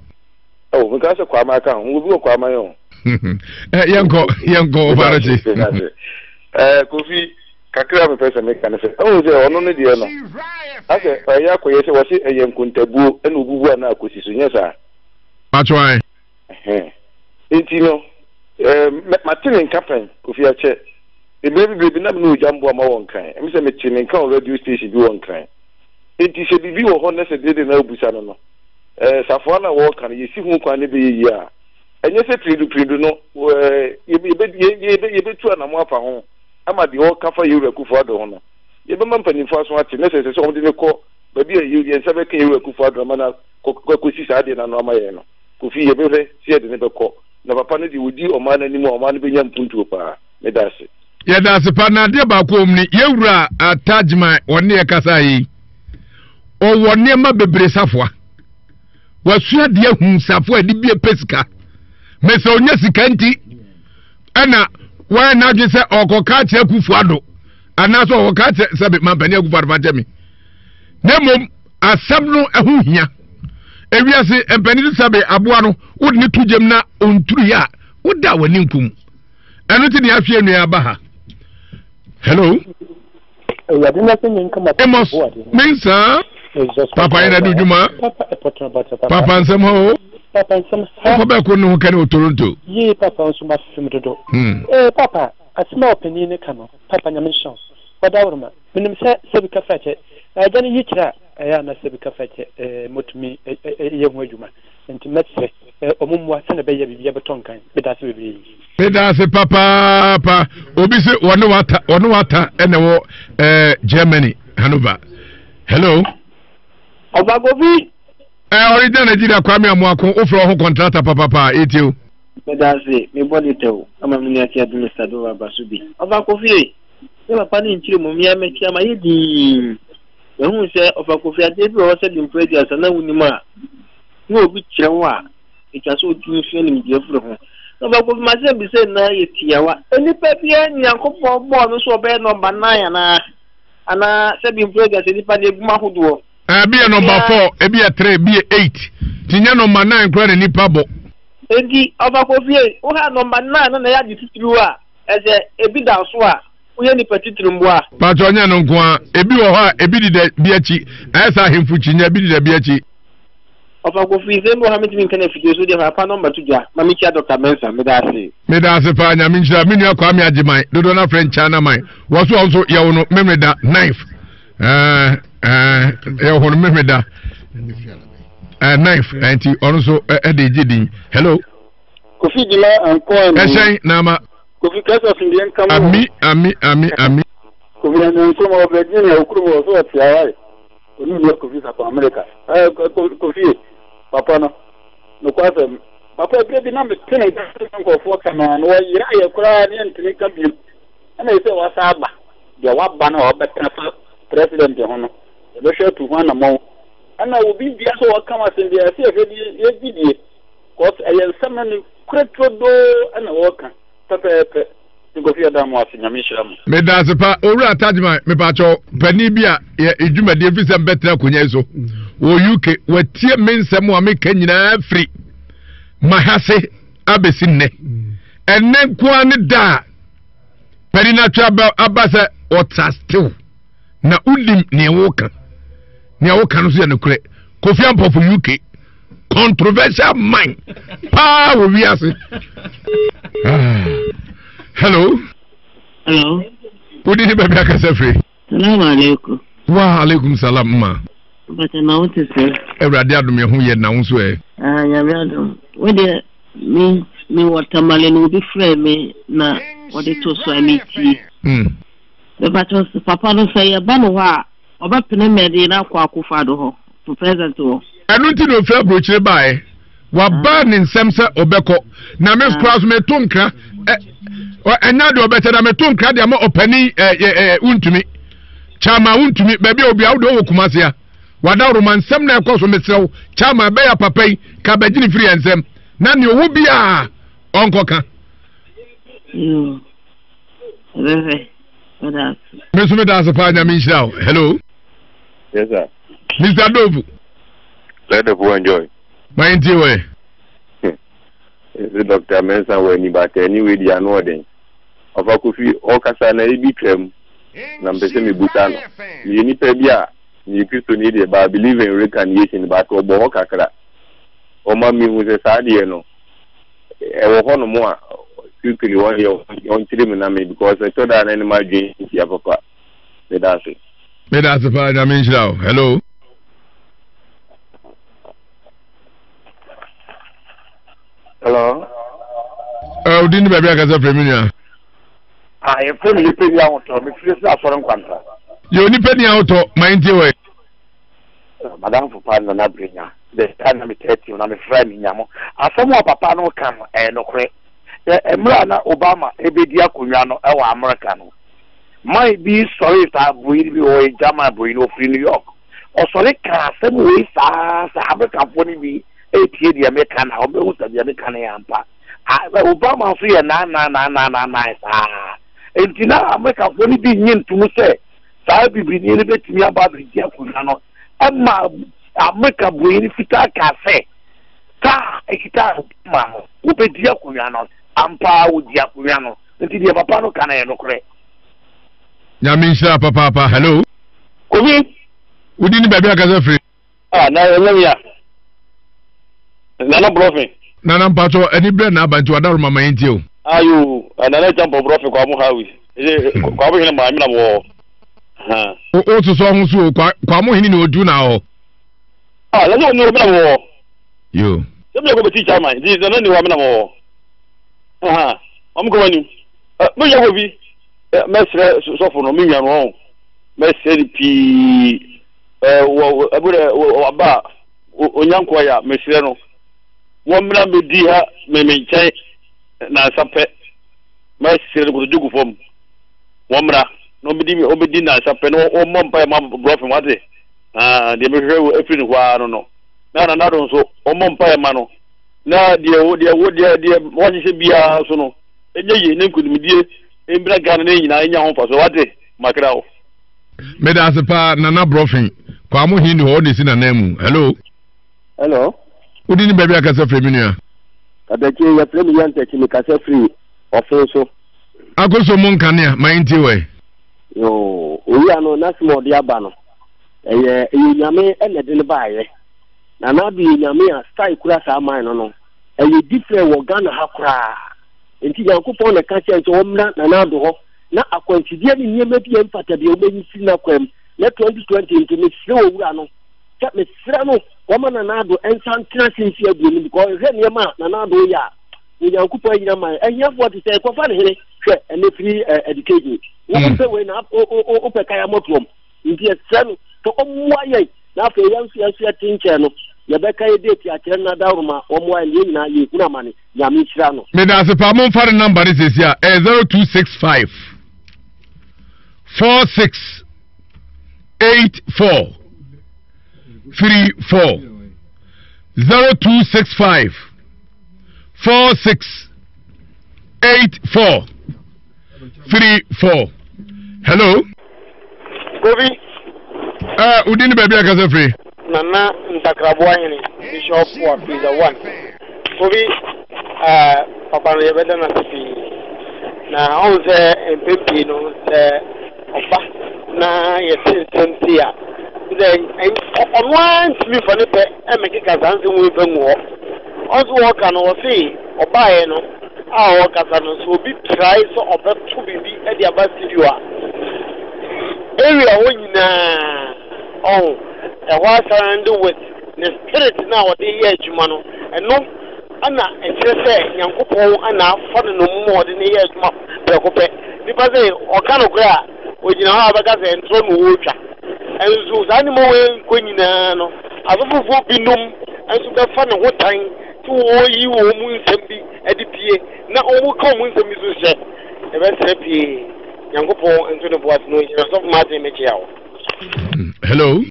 G: Oh, meka sɛ Kwaman ka ho. Obi wɔ Kwaman o.
B: Eh, yɛnkɔ, yɛnkɔ, ɔfa no kye.
G: Eh, Kofi, kakra a mepɛ sɛ meka ne sɛ, ɛhu sɛ ɔno ne deɛ no, asɛ ɛyɛ akɔyɛ sɛ wɔse ɛyɛ nkontabuo ɛna obubu a na akɔsi so, nyɛ saa?
B: Patro ae.
G: Enti no, eh, mate ne nka pɛn, Kofi akyɛ. Mmerɛ bi berɛ bi na me ne Ogya mboa ma wɔ Nkran. Ɛme sɛ metee ne nka wɔ radio station bi wɔ Nkran. Enti sɛ biribi wɔ hɔ na sɛ deede na wobisa no no, eh, safoa no a wɔreka no, yɛsi ho kwan na ɛbɛyɛ yie a, ɛnyɛ sɛ piredu piredu no, eh, yɛbɛtu anamo afa ho ama deɛ ɔreka fa Yewura Akufo Addo ho no, yɛbɛma mpanimfoɔ aso ate na sɛ ɛsɛ sɛ wɔde no kɔ baabi a yɛn nsa bɛka Yewura Akufo Addo ama no akɔsi saa adeɛ no ano ama yɛn no, Kofi, yɛbɛhwɛ sɛ yɛde no bɛkɔ. Na papa no deɛ, ɔdi ɔman no anim a, ɔman no bɛnya mpuntuo paa. Meda ase.
B: Yɛda ase pa na adeɛ baako wɔ mu ni yɛwura Tajman ɔne yɛ kasa yi ɔwɔ nneɛma bebree safoa wasua adeɛ hu safoa ɛde bie pɛ sika mɛsɛ ɔnya sika nti ɛna wɔyɛ n'adwene sɛ ɔkɔka akyerɛ Akufo Addo anaasɛ ɔkɔka akyerɛ sɛbe mampanin Akufo Addo fa kyɛ me na mmom asɛm no ɛho hia ewiase mpanin sɛbe aboa no wode ne to gyam na ɔnturu yɛ a woda w'ani nkum ɛno nti ne ahwɛ nnua aba ha. Hello.
H: Awurade na sɛ nyenka ma
B: Amos Mensa. Papa yɛn adu dwuma. Papa nsɛm ha o.
H: Papa nsɛm ha.
B: Papa bɛɛ ko ne ho kɛne wɔ Toronto.
H: Yee papa nso ma fem dodo. Hmm. Eh papa asɛm a ɔpanin ne ka no papa nyame nhyɛ wo. Ɔdaworoma menim sɛ sɛbi kafra kyɛ na agya no yi kyerɛ a ɛyɛ a na sɛbi kafra kyɛ eh motumi eh, eh, yɛ ho adwuma. Nti mɛsrɛ eh, ɔmo mmoa sɛnea ɛbɛyɛ biribi abɛtɔ nkan. Meda ase bebree.
B: Meda ase papaapa. Obi se wɔne wata wɔne wata ɛna ɛwɔ ɛɛ Germany Hanover. Hello.
I: Ɔba Kofi.
B: Ɛ ɔreda Nigeria Kwame Amoako wofrɛ wo ho kɔntrata papapa etie o.
I: Meda ase mebɔ de tɛw ama me nua tia Mr. Dova aba so bi. Ɔba Kofi, sɛ papa ne nkyerɛ mu mmea mɛtia ma yɛ dinn. Mahu sɛ Ɔfa Kofi adeɛ bi wɔ hɔ sɛ de mpo 30 na wonim a na obi kyerɛ wo a, etwa sɛ otumi sua nimdeɛ firi ho. Na Ɔfa Kofi m'asɛm bisa nyinaa yɛ tiawa. Onipa biara Nyankopɔn bɔɔ no sɛ ɔbɛyɛ nɔmba nine anaa? Anaa sɛ bi mpo 30 nipa no egu mu ahodoɔ.
B: Ebi yɛ nɔmba four, ebi yɛ three, ebi yɛ eight. Ti nyɛ nɔmba nine koraa na nipa bɔ.
I: Enti Ɔfa Kofi ei, wo ha nɔmba nine no na ɛyɛ ade titiriw a, ɛsɛ ebi da so a, woyɛ nipa titiriw mboa.
B: Paatwa ɔnyɛ no nko ara, ebi wɔ hɔ a ebi deda bi akyi, ayɛ sɛ ahemfo kyinyɛ ebi deda bi akyi.
I: Ɔfa Kofi, nsɛm bi wɔ ha mentumi nka no afidie so deɛ fa fa nɔmba to dwa ma menkyia Dɔkta Mensah, meda ase.
B: Meda ase paa Nyame nhyira me nua Kwame Agyeman dodoɔ no afrɛ Nkyana man wɔ so ɔnso yɛwo no Memeda 9th ɛɛ ɛɛ yɛwo no Memeda ɛɛ 9th ɛnti ɔno nso ɛde gye din. Hello.
G: Kofi Gyima Ankoa ni.
B: Ɛhyɛn na ama.
G: Kofi kasa asomdue nka mo.
B: Ami ami ami ami.
G: Kofi na nso ma wɔ Virginia okuru mu ɔso ɔte awae. Onu nua Kofi Sapon America. Eh Kofi papa no.
J: Nokwasɛm, papa, berɛ bi na mete ne nka sɛ nkurɔfoɔ ka no a, na wɔyera yɛ koraa ne yɛntumi nka bio. Ɛna ɛsɛ sɛ wasa aba. Deɛ waba no a ɔbɛka fa president ho no, yɛbɛhwɛ atu ho anammɔn. Ɛna obi bia sɛ wɔka ho asɛm biara, ɛsɛ yɛhwɛ de yɛgye die. Cause ɛyɛ nsɛm no ne korɛ turodoo ɛna wɔka pɛpɛɛpɛ. Nkofi yɛda mo ase, Nyame nhyira mo.
B: Medaase pa Owura Tajman mepakyɛw panin bi a yɛ dwumadie firi sɛ mbɛtena akonnwa yi so wɔ UK watie me nsɛm a meka nyinaa firi mahase abɛsi nnɛ ɛnnɛ nkoa ne da a panin no atwe aba aba sɛ ɔtrastew na wonim nea woka nea woka no so yɛ nokorɛ Kofi Ampɔfo UK controversial man paa wɔ wiase ah. hello
K: hello
B: wodi ne baabi akasa firi
K: salaam alaikum
B: wa alaikum salam ma
K: bàtà na wo te sɛ
B: awurade adom yɛ ho yɛ na wo nso ɛ
K: ah nyame adom wo deɛ me me wɔ tamale na obi frɛ me na wɔde to so a metie
B: mm.
K: bɛbàtà papa no sɛ yɛba no hɔ a ɔbɛpene mɛde no akɔ akofo ado hɔ for present wɔ.
B: Ɛno nti na ofiri aburokyire baeɛ. Waba ne nsɛm sɛ ɔbɛkɔ. Na me koraa so meto nkra. Ɛnya deɛ ɔbɛkyɛ na meto nkra deɛ ama ɔpanin ɛɛ wontumi. Kyama wontumi baabi a obi a wode ɔwɔ Kumase a. Wadaworo ma nsɛm na ɛkɔ so mesrɛ wo. Kyama ɛbɛyɛ papa yi ka bɛgye ne firi yɛn nsɛm. Na nea ɔwɔ biara ɔnkɔka. Me nso meda ase paa nyame nhyira wo. Hello.
L: Yes, sir.
B: Mr. Dovu.
L: Let the poor enjoy.
B: Ma yɛn tie wɔ
L: yɛ. Ɛsɛ Dr. Mensah wɔ ani but anyway di ano ɔden. Ɔfa Kofi ɔkasa na ebi twam na mpɛ sɛ mebusa no. Meyɛ nipa bi a meyɛ Kristoni deɛ but I believe in reincarnation but ɔbɔ hɔ kakra. Ɔma mehu sɛ saa deɛ no ɛwɔ hɔ nom a quickly wɔn deɛ ɔnkyerɛ mu na me because ɛtɔ da na ne ma adwene nhyia papa. Meda ase.
B: Meda ase paa nyame nhyira wo. Hello.
M: Hello.
B: Ɛ odi ni baabi akasa firi mi nua.
M: Ah, yɛfrɛ me nipa ni ahotɔ, mefiri sɛ asɔre nkwanta.
B: Yɛ onipa ni ahotɔ, ma yɛntie wɔ yɛ.
M: Madamfo pa Nana Brenya, the time na metaa tie na mefrɛ me nya mo. Asɛm a papa no ka no ɛyɛ nokorɛ. Mmerɛ a na Obama ɛbɛdi akonnwa no ɛwɔ Amerika no, Man bi sɔree saa broyin bi ɔyɛ German broyin ɔfiri New York ɔsɔre kaa asɛm wei saa sɛ Amerikafoɔ no bi ɛretie deɛ meka na ɔbɛhu sɛ deɛ meka no yɛ ampa. Obama nso yɛ naanaa saa nti na Amerikafoɔ no bi nye ntom sɛ saa bibini no bɛtumi aba abɛdi akonnwa no ɛma Amerika broyin fitaa kaa sɛ kaa ɛkita Obama no wobɛdi akonnwa no ampa wɔdi akonnwa no. Nti deɛ papa no ka no yɛ nokorɛ.
B: Nyame nhyira papaapa. Hello.
M: Kofi.
B: Wodi ni baabi akasa firi.
G: Ah, na ɛnyɛ mia. Nana Brɔfe.
B: Nana mpatsɔ ani brɛ na aba nti wadaro mama yɛn tie o.
G: Ayo, Nana Jampo Brɔfe kwa mo hawi. Kwa mo hene maa mi na mo
B: wɔ. O soso ho so o kwa mo hene ni odu na hɔ.
G: Ah, na ni o mi na mo wɔ.
B: Yo.
G: Sɛ mi yɛ ko bɛ ti chairman, nti nana ni wa mi na mo wɔ. Aha, ɔmo kɔ m'anim. Me yɛ wɔ bi, mɛsrɛ sɔfo no, me nua no ɔn, mɛsrɛ no pii. Wɔ ɛbo dɛ waba a, onya nkoa yɛ a, mesrɛ no, wɔmmra mmɛdi ha me me nkyɛn nansa pɛ. Mɛsrɛ no kotodwe gu fam, wɔmmra na wɔmmɛdi wɔmmɛdi nansa pɛ na wɔmmɔ mpaeɛ ma brɔfo wate. Ah, deɛ mehwehwɛ afiri ne hɔ ara no no. Na Nana Addo nso, wɔmmɔ mpaeɛ ma no. Na deɛ wo deɛ wo deɛ deɛ wɔahyehyɛ biara so no ɛnyɛ yie ne nkunimdie mbra Ghana ne nyinaa nya ho mfasoɔ wate makra wo.
B: Meda ase paa Nana Brɔfen. Kwamo hin ni hɔ ɔna esi nana mu. Hello.
N: Hello.
B: Wodi ni baabi akasa firi mi nua.
N: Katakye yɛfrɛ me Yantakyi mekasa firi ɔfen so.
B: Akoso mo nkanea ma yɛntie wɔ.
N: Yoo owura no n'asɛm a ɔde aba no ɛyɛ ɛyɛ nyame ɛna ɛde no baayɛ. Nana Addo yɛ nyame a style kura saa man no no ɛyɛ different wɔ Ghana ha koraa nti Nyankopɔn na ɛka kyerɛ no sɛ ɔmmra Nana Addo hɔ na akwansideɛ ne nneɛma bi a ɛmfata bi a ɔbɛyi mfiri n'akwan mu na 2020 nti mesrɛ owura no sɛ mesrɛ no wɔma Nana Addo nsa ntena ase mfeɛ aduonu because hwɛ nneɛma a Nana Addo yɛ a Onyankopɔn anyina man ahiafoɔ te sɛ ɛkɔfa ne hene hwɛ ɛnɛ free education wopɛ wei na wopɛ kaya mɔtoɔm nti yɛsrɛ no sɛ ɔmmoa yɛn na afei yɛn nso yɛn nso yɛte nkyɛn no. Yɛbɛka yɛ date akyerɛ no na dawuroma wɔmmoa yɛn yɛn nyinaa yɛhunu amane. Nyame nhyira no.
B: Medase paa momfa ne number no sɛsi a ɛyɛ 0265 46 84 34 0265 46 84 34 hello.
I: Kobi.
B: Ɛɛ eh, wodi ne baabi akasa firi.
I: Nana Ntakraboa hene Bishop wa Pizza One. Kobi ɛɛ eh, papa no yɛbɛda no ase pii. Na ɔn sɛ mpɛn pii no sɛ ɔba na yɛte nsɛm sei a sɛ ɔno ara ntumi mfa ne pɛ mmɛkeka saa nsɛm wei mfa ngu hɔ. Ɔn sɛ wɔka no wɔse ɔbaeɛ no a ɔrekasa no, sɛ obi trae sɛ ɔbɛto biribi de aba studio a, area hɔ nyinaa, ɔho, ɛhɔ asurround with ne spirit no a ɔde yɛ adwuma no, ɛno na ɛkyerɛ sɛ Nyankopɔn na afa no nnommum a ɔde no yɛ adwuma prɛko pɛ. Nipa sɛ ɔka nokorɛ a, ɔgyina hɔ a ɔbɛka sɛ ntorɔ na ɔretwa. Nso saa nneɛma wei nkɔ nyinaa no, asɔfofoɔ binom nso bɛfa ne ho tan sɛ wɔyi wɔn mu nsɛm bi de pue na wɔka wɔn nsɛm bi so hyɛ. Yɛbɛsrɛ pii. Nyankopɔn nto ne bo ase na ɔnhyira. Sɔfo Martin mekyea wo.
B: Hello.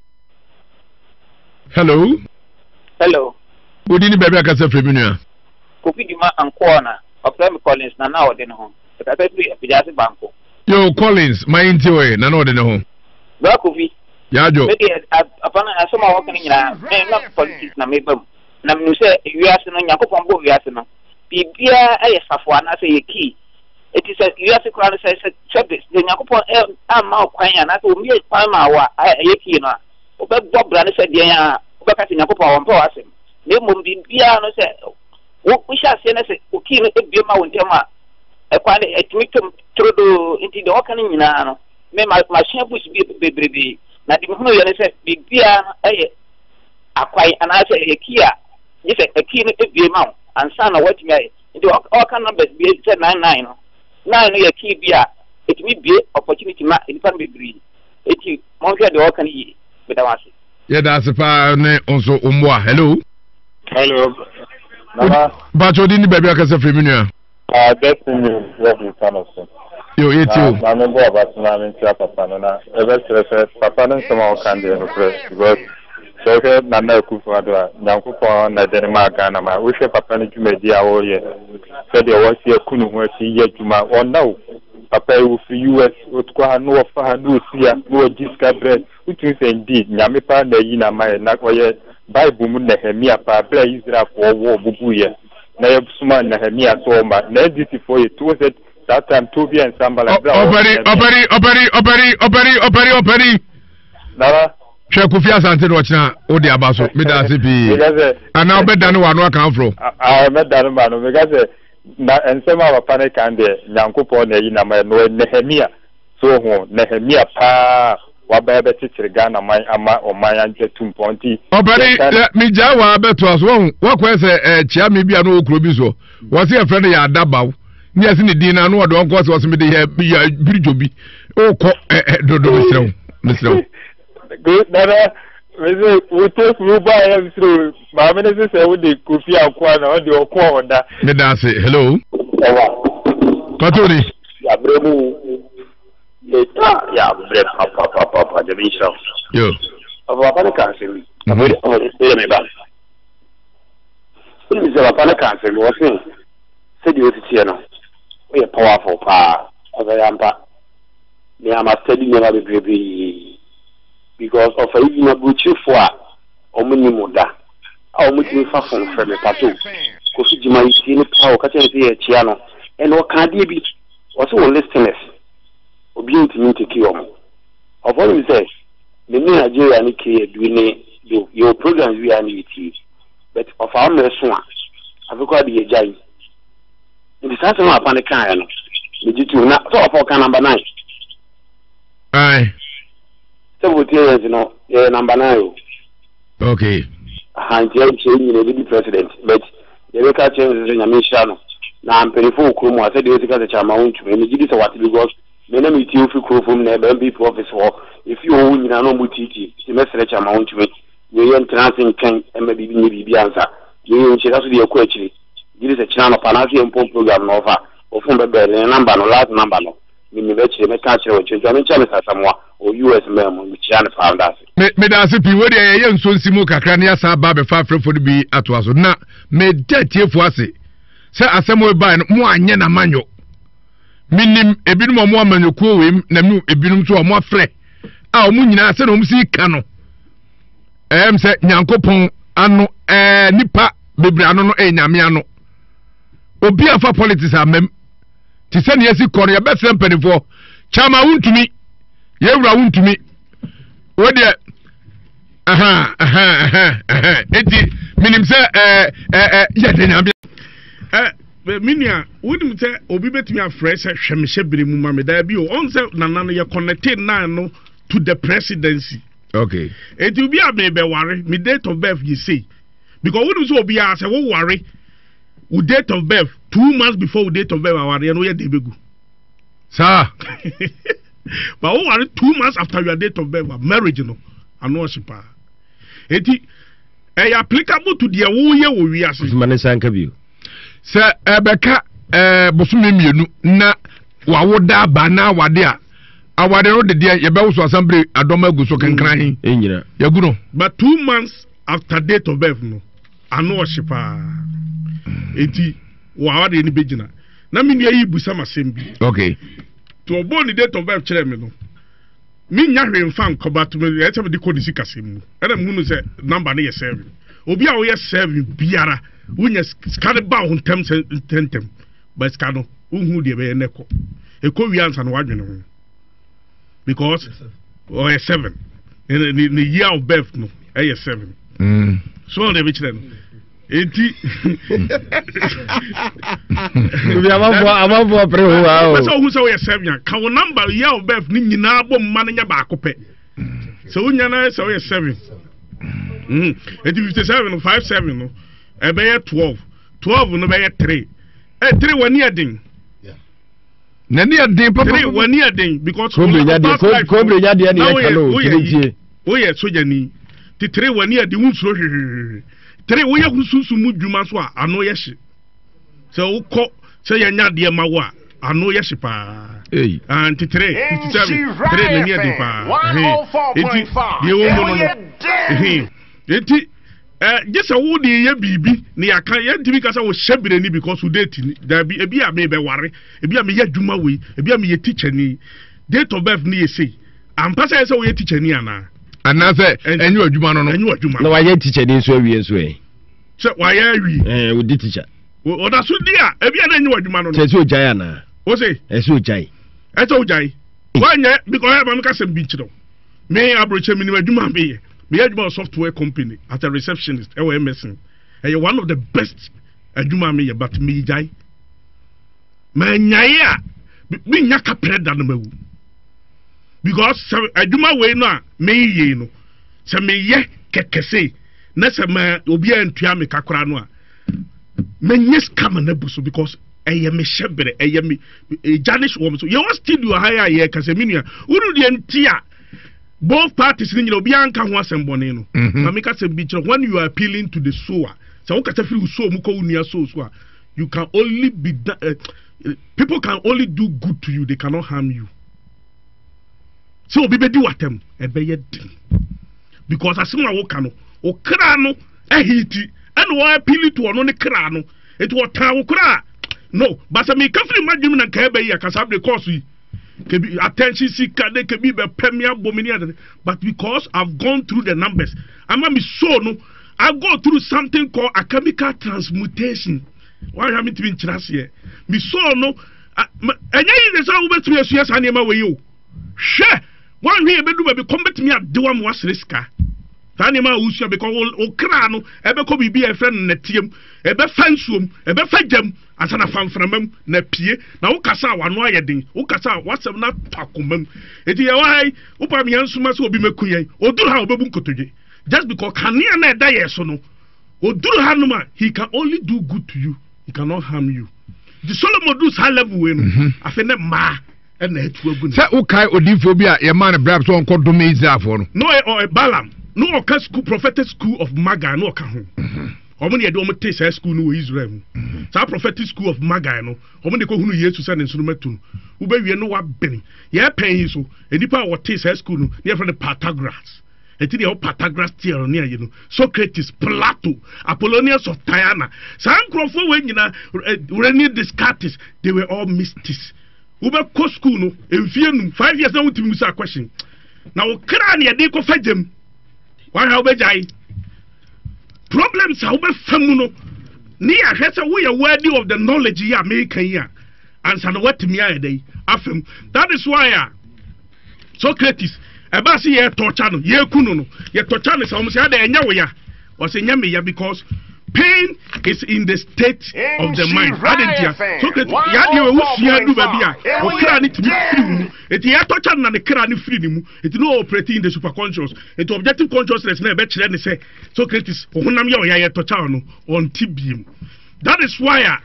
B: Hello.
O: Hello.
B: Wodi ne baabi akasa firi mi nua.
O: Kofi Dwuma Ankoa na ɔfrɛ me Collins na na ɔde ne ho. Ɛkasa firi Afigya ase Banko.
B: Yo Collins, ma yɛn ti oye na na ɔde ne ho.
O: Bra Kofi.
B: Yadwo.
O: Me deɛ afa no asɛm a wɔka no nyinaa me na politics na meba mu. Na menim sɛ wiase no, Nyankopɔn bɔɔ wiase no, biribiara yɛ safoa anaasɛ ɛyɛ key. Enti sɛ wiase koraa no, sɛ sɛ sɛbe sɛ Nyankopɔn amma wo kwan anaasɛ ɔmmue kwan maa wo a ɛyɛ key no a, wobɛbɔ bra no sɛ deɛn a wobɛka sɛ Nyankopɔn a ɔmpɛ w'asɛm. Na mmom biribiara no sɛ wo wohyɛ aseɛ na sɛ wo key no bue ma wo ntɛm a, ɛkwan no ɛtumi twam turodoo. Nti deɛ ɔka no nyinaa no, me ma masua books bi bebrebe, na deɛ mehunuiɛ ne sɛ biribiara no ɛyɛ akwan anaasɛ ɛyɛ key a gye sɛ key no bue ma wo ansa na woatumi ayɛ. Nti ɔka numbers bi sɛ 99 no, 9 no yɛ key bi a ɛtumi bue opportunity ma nnipa no bebree. Enti monhwɛ deɛ ɔka no yie. Meda mo ase.
B: Yɛda ase paa ne nso wo mmoa. Hello.
L: Hello. Nana.
B: Bàtò odi ní baabi akasa firi mi nua.
L: Ah, Destiny Reverend Sanoso.
B: Yo, yɛ tie o.
L: Na maame bɔ aba so na menkyia papa no na ɛbɛkyerɛ sɛ papa no nsɛm a ɔka deɛ nokorɛ because sɛ wohwɛ Nana Akufo Addo a Nyankopɔn na ɛde no maa Ghana ma wohwɛ papa no dwumadi a ɔreyɛ sɛdeɛ wasi aku ne ho asi yɛ adwuma ɔnna o papa yi wofiri US ɔkɔ ha na wɔfa ha na ɔsi ha na wɔgye sika brɛ wotumi sɛ indeed Nyame paa na ayi no ama yɛ na ɔyɛ Bible mu Nehemia paa berɛ a Israelfoɔ wɔ bubuiɛ na yɛsomaa Nehemia sɛ ɔmma na NDC foɔ yɛ tu sɛ Saa time Tobi and Sambala
B: bra wɔ. Ɔpɛni ɔpɛni ɔpɛni ɔpɛni ɔpɛni ɔpɛni ɔpɛni.
L: Nana.
B: Hwɛ Kofi Asante na ɔkyena o de aba so meda ase pii. Ana ɔbɛdane w'ano aka afro.
L: Ah mɛdane m'ano meka sɛ na nsɛm a papa no kan deɛ Nyankopɔn na ayi no ama yɛ no Nehemia so ho Nehemia paa waba bɛkyekyere Ghana man ama ɔman atu mpɔn nti.
B: Ɔpɛni megyae waa bɛtoa so wahu wakɔɛ sɛ ɛkyea me bi a na ɔwɔ kuro bi soɔ wɔse yɛfrɛ no yɛ adabaw ne yɛse ne din no ano ɔde ɔnkɔ sɛ ɔse mede yɛ yɛ biridwo bi wokɔ dodo mesrɛ wo mesrɛ wo
L: nana mese wo tape wo ba yɛ mesrɛ wo maame no se sɛ wode kofi akoa na ɔde ɔko a ɔda
B: meda ase hello patoni
P: yɛabrɛ mu leta yɛabrɛ papapapapa nyame nhyira wo
B: yo
P: papa no ka asɛm bi ɔyɛ me ba Wonim sɛ papa no kaa asɛm bi, ɔse sɛdeɛ wosi teɛ no, woyɛ powerful paa. Ɔsɛ ɛyɛ ampa. Me a ma study nneɛma bebrebee because ɔfa even aburokyirefoɔ a wɔn nni mo da a wɔn tumi fa phone frɛ me pato Kofi Gyima yi tie no paa ɔka kyerɛ me sɛ yɛkyea no ɛna ɔka adeɛ bi ɔse wɔ listeners obiara ntumi nteki wɔn ɔfa wonim sɛ me ne Nigeria ne K Adu ne do yɛwɔ programs bi a ne yɛtie but ɔfa wo mmerɛ so a, afe koraa de yɛgyae. Nti saa asɛm a papa no kaeɛ no, megye tom. Na sɛ ɔfa ɔka number nine.
B: Aye.
P: Sɛ votie yɛn no, yɛyɛ number nine o.
B: Okay.
P: Aha, nti ɛnkyɛ nyina ɛbɛdi president, but yɛbɛka kyerɛ no sɛ Nyame nhyira no. Na mpanimfoɔ wɔ kurom a sɛdeɛ ɔsi ka sɛ kyama wo ntumi, megye di sɛ wate because me na metie wofi kuro fam na ɛba MPP office hɔ, ɛfie hɔ nyinaa na ɔmo tietie, nti mɛsrɛ kyama wo ntumi. Wei yɛ ntena ase ntwɛn mma biribi nyɛ biribi ansa. Wei yɛ nhyira so deɛ ɛkɔ akyiri. Gye di sɛ kyena anɔpa anaasɛ yɛn mpɔn program no ɔfa wo phone bɛbrɛ ne number no last number no menim akyire mɛka akyerɛ wo akyire nti ɔno nkyia Mister Asamoah ɔwɔ US man mu mekyia no paa meda ase.
B: Me meda ase pii wei deɛ yɛyɛ nso nsi mu kakra ne yɛasan aba abɛfa afrɛfoɔ no bi atoa so na meda atiefoɔ ase sɛ asɛm wei bae no mo anyɛ na manyɔ menim ebinom a wɔn amanyɔkuo wei na mu ebinom nso a wɔn afrɛ a wɔn nyinaa sɛ na wɔn si ka no ɛyɛm sɛ nyankopɔn ano ɛɛ nipa bebree ano no ɛyɛ nyame ano obi afa politics amam te sɛ nea esi kɔ no yɛbɛsrɛ mpanimfoɔ kyama wontumi yɛwura wontumi wodeɛ ɛhɛn ɛhɛn ɛhɛn ɛhɛn eti menim sɛ ɛɛ ɛɛ yɛde nyame.
A: Ɛ me nua wonim sɛ obi bɛtumi afrɛ sɛ hwɛ me hyɛ bere mu ma me daa bi o ɔn sɛ nana no yɛ connected naa no to the presidency.
B: Okay.
A: Eti obi a mebɛware me date of birth yɛ sei because wonim sɛ obiara sɛ woware wo date of birth 2 months before wo date of birth awareɛ no woyɛ de bɛgu.
B: Saa.
A: But woware 2 months after your date of birth marriage no ano ɔhye paa. Eti ɛyɛ applicable to deɛ woyɛ wɔ wiase.
Q: Ɔsoma ne nsa nka bio.
B: Sɛ ɛbɛka ɛɛ bosome mmienu na wawo da aba na awade a awade no de deɛ yɛbɛwoso asan bere adɔm agu so kankran he.
Q: Ɛnyina.
B: Yɛgu no.
A: But 2 months after date of birth no ano ɔhye paa. Eti wɔ awadeɛ no bɛgyina. Na me nua yi busa ma asɛm bi.
B: Okay.
A: To ɔbɔɔ ne date of birth kyerɛ me no. Mennya hwee mfa nkɔ but me ɛsɛ sɛ mede kɔ ne sikasɛm mu. Ɛna mehunu sɛ number no yɛ 7. Obi a woyɛ 7 biara wonya sika no ba wo ntɛm sɛ ntɛntɛm. But sika no wohu deɛ ɛbɛyɛ na ɛkɔ. Ɛkɔ wie ansa na woadwene ho. Because ɔyɛ 7. Ne ne year of birth no ɛyɛ 7. So ɔno deɛ mekyerɛ no. Enti.
Q: Obi amanfoɔ amanfoɔ pere ho wa o.
A: Pɛsɛ ohun sɛ woyɛ 7 a, ka wo number year of birth ne nyinaa bɔ mma no nyɛ baako pɛ. Sɛ wonya na sɛ woyɛ 7. Enti 57 no 57 no ɛbɛyɛ 12. 12 no bɛyɛ 3. Ɛ 3 w'ani yɛ den.
B: N'ani yɛ den papa.
A: 3 w'ani yɛ den because
Q: Kobre nya deɛ kobre nya deɛ ne yɛ kalo tiri tie.
A: Woyɛ sogyani. Ti 3 w'ani yɛ den wonsuro hwehwehwehwe. 3 woyɛ ho sunsum mu dwuma so a ano yɛ hye. Sɛ wokɔ sɛ yɛnyɛ adeɛ ma wo a ano yɛ hye paa. Ah, nti 3 57 3 n'ani yɛ den paa. Enti deɛ ɛwɔ mu no no. Enti gye sɛ wo de yɛ biribi na yɛaka yɛntumi ka sɛ wohyɛ berɛ ni because wo date ni. Daabi, ebi a mebɛware, ebi a meyɛ adwuma wei, ebi a meyɛ teacher ni. Date of birth no yɛ sei. Ampa sɛ ɛyɛ sɛ woyɛ teacher ni anaa?
B: Anaasɛ ɛnyɛ adwuma no no.
A: Ɛnyɛ adwuma.
Q: Na wayɛ teacher ni nso awie nso ɛ.
A: Sɛ wayɛ awie.
Q: Ɛɛ odi teacher.
A: Ɔda so di a ebi a na ɛnyɛ adwuma no no.
Q: Sɛ ɛsɛ ogyae anaa?
A: O se.
Q: Ɛsɛ ogyae.
A: Ɛsɛ ogyae. Wanyɛ because ɔyɛ maame kasɛm bi nkyerɛ wo. Me aburokyɛ mi nim adwuma a meyɛ. Meyɛ adwuma wɔ software company as a receptionist ɛwɔ MSN. Ɛyɛ one of the best adwuma a meyɛ but meyigyae. Manyae a menya kaprɛ da no mawu. Because sɛ adwuma wei no a meyɛ yi no sɛ meyɛ kɛkɛ sei na sɛ ma obiara ntua me ka koraa no a menyɛ sika ma no abu so because ɛyɛ me hyɛ berɛ ɛyɛ me ɛgya ne wɔ me so. Yɛwɔ studio ha yɛ a yɛka sɛ me nua wonu deɛ nti a both parties no nyina obiara nka ho asɛm bɔne no. Ma meka sɛm bi kyerɛ when you are appealing to the soul a sɛ wokasa firi wo soul mu kɔ wo nua soul so a you can only be people can only do good to you, they cannot harm you. Sɛ obi bɛdi w'atɛm ɛbɛyɛ den because asɛm a woka no wo kra no ahiti ɛna wɔ appeal to ɔno ne kra no eti ɔtan wo kra no basa meka firi m'adwene mu na nka ɛbɛyi akasa abere kɔɔso yi kebi attention sika de kebi bɛpɛ me abɔ me ne ade but because I've gone through the numbers ama me soul no I go through something called a chemical transmutation wahwɛ a mentumi nkyerɛ aseɛ me soul no ɛnyɛ yi de sɛ wobɛtumi asua saa nneɛma wei o hwɛ woanhwɛ yɛbɛdu baabi kɔm bɛtumi adewa ma woasrɛ sika saa nneɛma a wosua because wo kra no ɛbɛkɔ biribi a ɛfrɛ no nɛteɛm ɛbɛfa nsuom ɛbɛfa gyam ansa na fa mframa mu na pie na wokasa a w'ano ayɛ den wokasa a w'asɛm no atɔ akoma mu enti yɛwɔ ha yi wopa me yɛn nsoma sɛ obi mɛku yɛn oduru ha obɛbu nkotodwe just because kanea na ɛda yɛn so no oduru ha nom a he can only do good to you, he cannot harm you. Nti Solomon du saa level wei no afei ne mmaa ɛna atu agu ne
B: sɛ wokae odiyifoɔ bi a yɛmaa no bribe sɛ ɔnkɔ dome Israelfoɔ no.
A: No, ɔyɛ Balaam. Na ɔka school prophetic school of Magi na ɔka ho. Wɔn na yɛde wɔn te saa school no wɔ Israel mu. Saa prophetic school of Magi no, wɔn de kɔhunu Yesu sɛ ne nsoroma tu no. Wobɛwie no wabene. Yɛpɛn yi so, nnipa a wɔte saa school no, ne yɛfrɛ no Pythagoras. Ɛti deɛ wɔ Pythagoras theorem ne ayi no, Socrates, Plato, Apollonius of Tyana. Saa nkurɔfoɔ wei nyinaa, eh, Rene Descartes, they were all mystics. Wobɛkɔ school no, mfie num, 5 years na wontumi musa question. Na wo kra ne yɛde kɔfa gyam. Wahwɛ wobɛgyae. Problems a wobɛfa mu no, ne yɛahwɛ sɛ woyɛ worthy of the knowledge yi a meka yi a, ansa na woatumi ayɛ dɛn afam. That is why a Socrates ɛbaa sɛ yɛtɔkya no, yɛku no no, yɛtɔkya no sɛ wɔn sɛ adɛ ɛnyɛ wo ya. Ɔsɛ nyɛ me ya because pain is in the state of the mind. Adɛ ntia Socrates yɛadeɛ wɔ wosua du baabi a ɔkra ne tumi firi mu. Eti yɛtɔkya no na ne kra ne firi ne mu. Eti no operating in the superconscious. Eti objective consciousness na ɛbɛkyerɛ ne sɛ Socrates ɔhonam yɛ ɔya yɛtɔkya no ɔnte biem. That is why a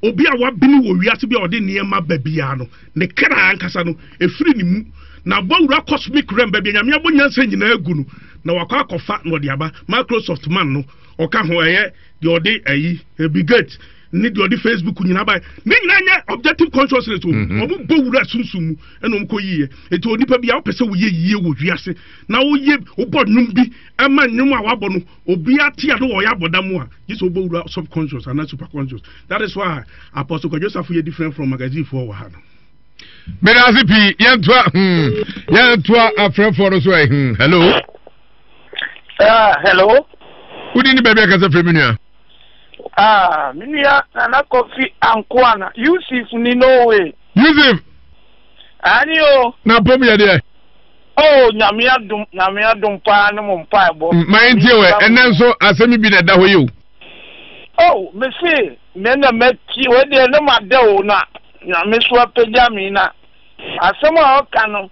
A: obi a wabene wɔ wiase bi a ɔde nneɛma ba biara no, ne kra ankasa no, ɛfiri ne mu na abɔ wura cosmic realm baabi a Nyame abɔ nyansa nyinaa agu no, na wakɔ akɔfa na ɔde aba. Microsoft man no, ɔka ho, ɛyɛ deɛ ɔde ayi, Bill Gates ne deɛ ɔde Facebook nyinaa bae. Ne nyinaa nyɛ objective consciousness o. Wɔn bɔ wura sunsum mu ɛna wɔn kɔ yiyɛ. Eti onipa bi a wopɛ sɛ woyɛ yie wɔ wiase na woyɛ wobɔ nnwom bi ɛma nnwom a wabɔ no obiara te a na wɔyɛ abɔdam a, gye sɛ wobɔ wura subconscious anaa superconscious. That is why Apostle Kwadwo Safo yɛ different from magazine foɔ wɔ ha no.
B: Meda ase pii yɛntoa hmm yɛntoa afrɛfoɔ no so ɛ hmm hello.
R: Hello.
B: Wodi ne baabi akasa firi me nua.
R: Ah, me nua Nana Kofi Ankoana, Yusuf ni Norway.
B: Yusuf.
R: Ani o.
B: Na pom yɛ deɛ.
R: Oh, nyame adom, nyame adom paa ne mo mpaebɔ.
B: Ma yɛntie wɛ, ɛnɛ nso asɛm bi na ɛda hɔ yi o.
R: Oh, me se, me na mati, wei deɛ ne ma dɛ o na nyame so apagya me na asɛm a ɔka no,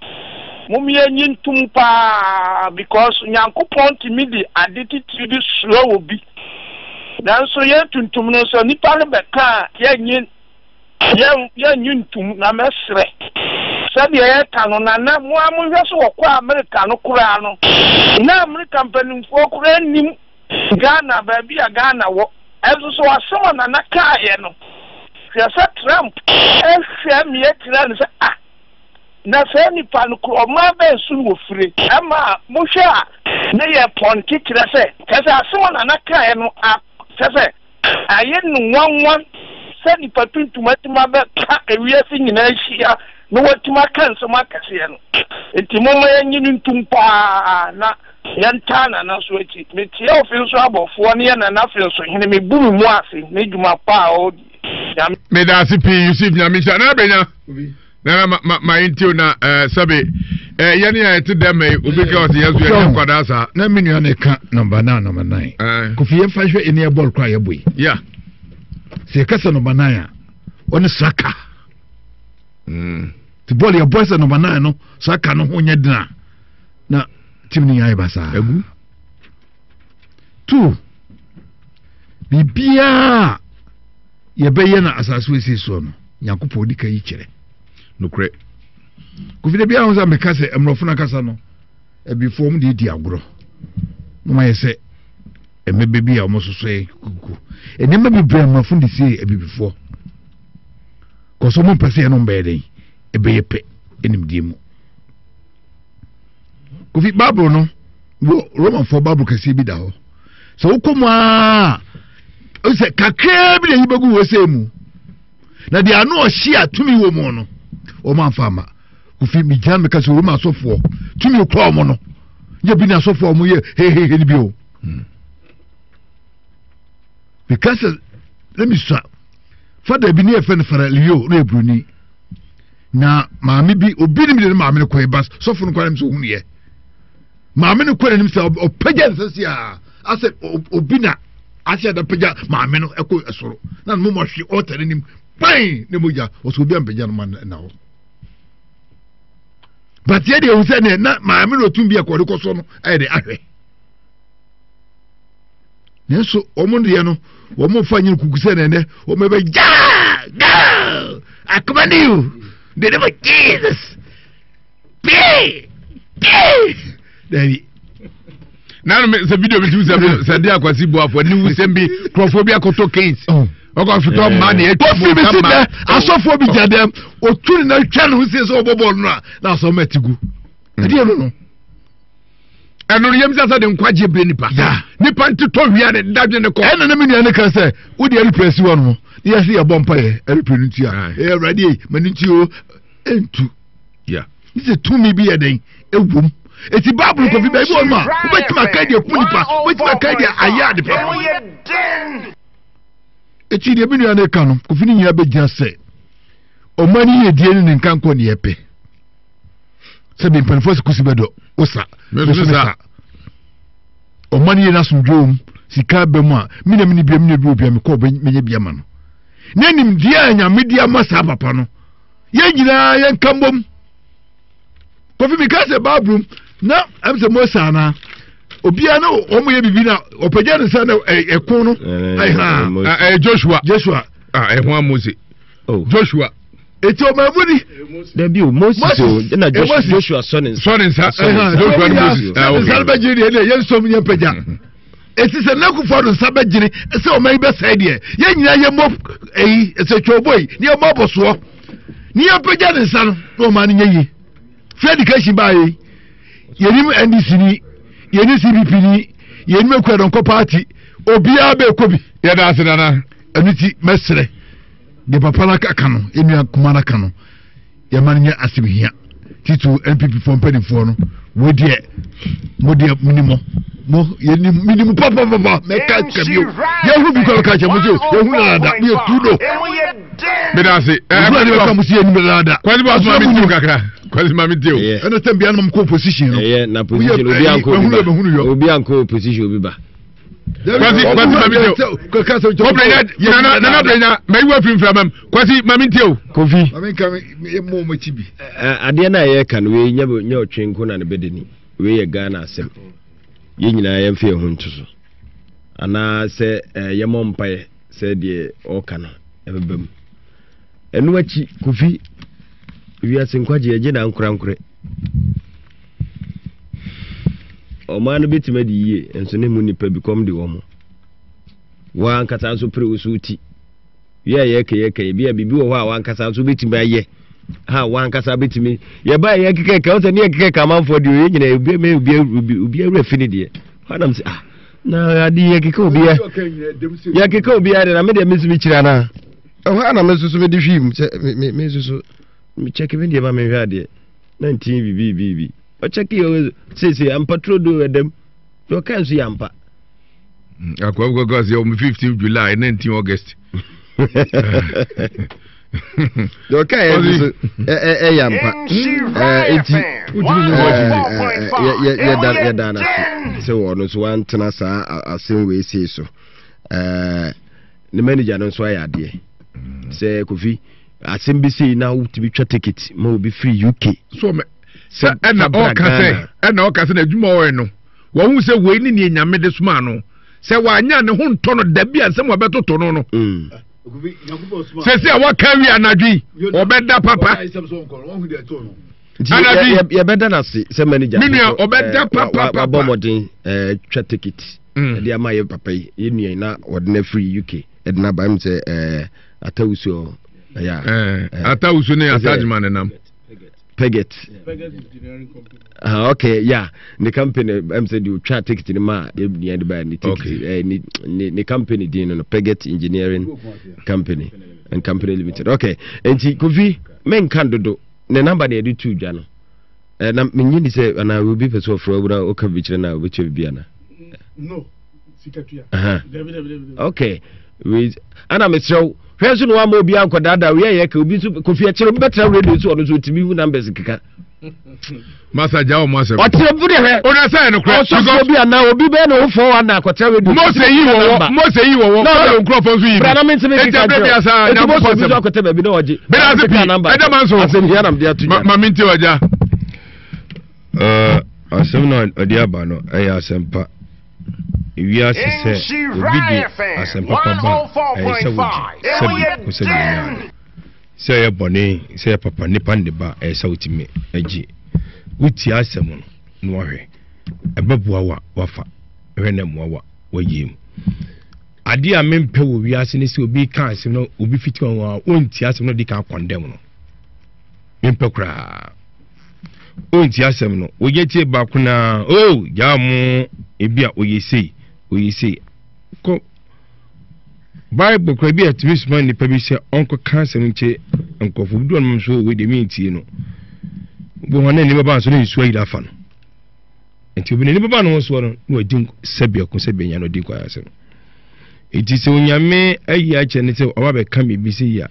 R: mom yɛnyi ntom paa because Nyankopɔn tumi de ade titiri bi soa wɔ bi. Nanso yɛn tuntum no sɛ nipa no bɛka a yɛnyi yɛnnye ntom, na mɛsrɛ, sɛdeɛ yɛka no, Nana, mo ara monhwɛ sɛ wɔkɔɔ Amerika no koraa no, na Amerika mpanimfoɔ koraa nnim Ghana, baabi a Ghana wɔ. Ɛnso so asɛm a Nana kaeɛ no, hwɛ sɛ Trump hwɛ meɛ kyerɛɛ no sɛ, ah, na saa nipa no koro, ɔman bɛn so na wɔfire? Ɛma mohwɛ a, ne yɛ pɔnte kyerɛ sɛ, kyerɛ sɛ asɛm a Nana kaeɛ no, kyerɛ sɛ, Ayɛ no nwanwa sɛ nnipa tuntum atumi abɛka wiase nyinaa ahyia na wɔatumi aka nsɛm akɛseɛ no. Enti momma yɛnnye no ntom paa na yɛntaa Nana nso akyi. Mekyea Ofinso abɔfoɔ ne yɛn Nana Finsohene, mebu me mu ase ne dwuma pa a ɔredi. Nyame.
B: Meda ase pii Yusuf Nyame nhyira. Nana Benya. Nana ma ma ma ntiw na ɛɛ eh, sɛbi ɛɛ eh, yɛn a yɛte dɛm yi obi ka ɔsi yɛn so yɛn nyɛ nkwadaa saa.
S: Na mi nua na ɛka nɔmba nan nɔmba nan. Eh. Kofi yɛn fa hwɛ ɛni ɛbɔɔl kora yɛ bɔ yi.
B: Ya.
S: Sɛ yɛka sɛ nɔmba nan a ɔne saka. Mm. Ti bɔɔl yɛ bɔ sɛ nɔmba nan no saka no ho nyɛ den a na tim no nyinaa yɛ basaa.
B: Egu.
S: Two biribiara yɛbɛyɛ na asase wɔ esi soɔ no. Nyankopɔn di ka yi kyerɛ.
B: Nokorɛ.
S: Kofi da biara ho sɛ meka sɛ mmorɔfo no ankasa no abifoɔ wɔn de di agorɔ na wɔn ayɛ sɛ mmɛbɛ bi a wɔn soso yɛ kuku nneɛma bebree mmorɔfo de sie abibifoɔ kɔsɔ wɔn mpɛ sɛ yɛn no bɛyɛ dɛn ɛbɛyɛ pɛ nimdeɛ mu kofi baabolo no wɔ romanfoɔ baabolo kɛseɛ bi da hɔ sɛ wokɔ mu aa sɛ kakraa bi na yi bɛgu wɔ sɛ mu na deɛ ano ɔhye a tumi wɔ mu no wɔn amfa ama kofi megyina meka sɛ roma asɔfoɔ tumi okura wɔn no nyɛ bi ne asɔfoɔ a wɔn yɛ hehehe no bi o meka sɛ na mesua fada bi ne yɛfɛ no fara leo na yɛ buroni na maame bi obi nim de ne maame no kɔɛ ba sɔfo no kɔ anim sɛ ohun yɛ maame no kɔ n'anim sɛ ɔpagya nsa si a asɛ obi na asɛ ɛda pagya maame no ɛkɔ ɛsoro na ne mɔmɔ ahwe ɔta n'anim pan ne mogya ɔsɛ obi ampagya no ma na hɔ but yɛ deɛ ehu sɛ ne na maame no otum bi ɛkɔ ɔde kɔ so no ɛyɛ de ahwɛ nanso wɔn deɛ no wɔn mfa nyɛ kuku sɛ nɛnɛ wɔn bɛ gaa gaa I command you the name of Jesus pee pee dabi.
B: Nanu mi sɛ video bi ti sɛ sɛ di akwasi buafo ni wusɛm bi nkurɔfoɔ bi akoto kings. Ɔkɔ fitɔ mmaa na etu
S: mu kama. Kofi mi si dɛ asɔfoɔ bi gya dɛm otu ne na twa ne ho sie sɛ ɔbɔ bɔɔl no a na asɔn mɛ ti gu. Ɛdeɛ no no.
B: Ɛno no yɛm sɛ sɛ de nkwagye bere nipa. Nipa nti tɔ wia ne dadwe ne kɔ.
S: Ɛna ne me nua ne ka sɛ wode ɛrepɛ si hɔ no ne yɛsɛ yɛbɔ mpa yɛ ɛrepɛ no nti a ɛyɛ awurade yi ma ne nti o ɛntu. Ne sɛ tumi bi yɛ dɛn ɛwom. Eti Bible kofi baabi wɔ no a wobɛtumi aka deɛ ku nipa wobɛtumi aka deɛ ayɛ ade papa. Eti deɛ me nua ne ka no kofi ne nyinaa bɛgyina sɛ ɔma ne yɛdie ne ne nkankɔ ne yɛpɛ. Sɛbi mpanimfoɔ sɛ kusi bɛdɔ wosa meso sa ɔma no yɛ no asomdwe wɔ mu sika bɛ mu a mena mene bia mene bi wɔ bia mekɔ mɛnya bi ama no na nimdeɛ a nyame de ama saa papa no yɛn nyinaa yɛnka mbom kofi meka sɛ baabrom na ɛm sɛ mose anaa obiara na wɔn yɛ bibi na ɔpɛgya ne nsa na ɛko no
B: ɛɛ joshua
S: joshua
B: ɛho a mose oh. joshua
S: eti ɔmo mu ni.
Q: dabi o moses o ɛna joshua sɔ ne nsa.
B: sɔ ne nsa joshua ni moses.
S: Ah, nsa no bɛ gyere deɛ ɛna yɛn nsɔm yɛn pɛgya mhm. eti sɛ n'akufo ado nsa bɛ gyere sɛ ɔmo yi bɛ sɛɛ deɛ yɛn nyinaa yɛn mɔ eyi ɛsɛ twɛbɔ yi ne yɛn mɔ abɔsoɔ ne yɛn pɛgya ne nsa no na ɔmo ani nyɛ yie free education baa yi yɛnim ndc ni yɛnim cpp ni yɛnim ekuadɔnkɔ party obiara bɛ kɔ bi.
B: yɛda ase nana.
S: ɛnu ti mɛsrɛ. Deɛ papa no aka no, yɛn nua kumaa no aka no, yɛma no nyɛ asɛm hia. Titiriw NPP foɔ mpanimfoɔ no, wei deɛ, mo deɛ mini mo. Mo, yɛnim, mini mo papapapa, mɛka ka bio. Yɛhu bi kɔ bɛka kyɛ mo sɛ, yɛhu dadaada, mo yɛ tu do.
B: Meda ase.
S: Owura ne bɛka mo sɛ yɛnim dadaada.
B: Kwasi bɔ asoma mi ti o kakra. Kwasi ma mi ti o.
S: Ɛna sɛ mbia no mo kɔ opposition no.
Q: Ɛyɛ na position obi ankɔ obi ba. Obi ankɔ opposition obi ba.
B: Kwasi kwasi mami teo. Kɔbrenya nana nana brenya mɛ iwa firi nfura mam kwasi mami teo.
Q: Kofi.
S: Mami nka mi mo mo akyi bi.
Q: Adeɛ no a yɛreka no wei nyɛ nyɛ ɔtwe nko na ne bɛde ni wei yɛ Ghana asɛm yɛn nyinaa yɛmfa yɛn ho nto so anaa sɛ yɛmmɔ mpaeɛ sɛ deɛ ɔreka no ɛbɛba mu ɛno akyi Kofi wiase nkwagye yɛgye na ankorankorɛ Ɔman no bɛtumi adi yie, nso ne mu nnipa bi kɔm de wɔn. W'ankasa nso pere wo so ti. Wie a yɛka yɛka ebi a biribi wɔ hɔ a w'ankasa nso bɛtumi ayɛ. Ha w'ankasa bɛtumi yɛba yɛ kekɛkɛ ɔsɛ ne yɛ kekɛkɛ amanfoɔ deɛ ɔyɛ nyina obi mɛ obi obi obi awura fi ne deɛ. Hɔ anam sɛ ah na ade yɛ keka obi yɛ yɛ keka obi yɛ de na me deɛ me nso me kyerɛ anaa. Ɛhɔ a na me nso so me de hwii mu sɛ me me me nso so me kyɛke me deɛ ma me hwɛ adeɛ. Na ntin bibi bibi. Ɔkyɛke yɛ seesei ampa turo do ɛdam. Deɛ ɔka nso yɛ ampa.
B: Mm, akwa kɔkɔ sɛ ɔmo 15 July 19 August.
Q: Deɛ ɔka yɛ nso ɛyɛ ampa. Eti yɛda yɛda no ase sɛ wɔn nso wantena saa asɛm wei sei so. Ne manager no nso ayɛ adeɛ. Sɛ Kofi asɛm bi sei na wotumi twa ticket ma obi firi UK.
B: So sɛ ɛna ɔka sɛ ɛna ɔka sɛ n'adwuma ɔyɛ no wɔn sɛ wei ne nea nyame de soma no sɛ wanya ne ho ntɔ no dabi a nsɛm wɔbɛtoto no no mm. sɛsi a waka wi anadwo yi ɔbɛda papa
Q: anadwo yɛbɛda no ase sɛ manager
B: me nua ɔbɛda eh, papa
Q: wabɔ mmɔden eh, twa ticket mm. ɛde ama yɛ papa yi yɛ nua na wɔde no afiri uk ɛde no aba m sɛ eh, atawusu
B: atawusu ne atagyeman nenam
Q: Peget. Ah, okay, yeah. Ne company, I'm saying you try ticket in ma, ne de ne ticket, eh, ne ne ne company din no Peget Engineering Company and Company Limited. Okay. Enti Kofi, men kan dodo. Ne number na yɛde tu dwa no. Eh, na menye ni sɛ ana obi pɛ sɛ ɔfrɛ wo na ɔka bi kyerɛ na wobɛtua biribi ana?
A: No. Sikatua.
Q: Okay. Wei ana mesrɛ wo hwɛ nso na wama obi ankɔdaadaa wei yɛ ka obi nso kofi akyerɛ obi bɛtena radio so ɔno nso ɔtumi hu numbers keka.
B: Masa gya wɔn asɛm.
Q: Ɔtena bu de hwɛ.
B: O na sɛ ɛno korɛ.
Q: Ɔsɔfo bi anaa obi bɛyɛ ne ho fɔ wa na akɔtena radio.
B: Mose yi wɔwɔ Mose yi wɔwɔ Faro nkurɔfoɔ nso yi bi.
Q: Bra na mi ntumi
B: keka
Q: kyerɛ.
B: Eti
Q: Mose bi nso akɔtɛ baabi na ɔgye.
B: Bɛrɛ ase pii ɛdɛ ma nso.
Q: Asɛm hia nam de ato dwa.
B: Ma mi nti ɔgya.
Q: Asɛm na ɔde aba no ɛyɛ asɛm pa. Wiase sɛ obi de asɛm papa ba a, ɛyɛ sɛ wogye, sɛbi ko sɛbi ɔnya ade. Sɛ ɛyɛ bɔne, sɛ ɛyɛ papa, nipa no de ba a, ɛyɛ sɛ wotumi gye. Wotie asɛm no na wahwɛ. Ɛbɛboa wo a, wafa. Ɛhwɛ na mmoa wo a, wayie mu. Adeɛ a mempɛ wɔ wiase ne sɛ obi ka asɛm na obi fiti wɔn a ɔntie asɛm na ɔdi kan kɔndɛm no. Mempɛ koraa. Ɔntie asɛm no. Wɔyɛ tie baako na oh gyaa mo ebi a ɔyɛ sei, ɔyɛ sei. Kɔ Bible koraa bi a ɛtumi soma nnipa bi sɛ ɔnkɔka asɛm nkyerɛ nkurɔfoɔ. Bi wɔnom nso wei deɛ mentie no. Wobɛhu na nnipa ba nso ne nsuo ayiri afa no. Nti obi n'ani bɛba ne ho soɔ no na wadi sɛbea ko sɛbea nya no ɔdi nkwa asɛm. Nti sɛ onyame ayi akyerɛ ne sɛ ɔba bɛka biribi sɛ yi a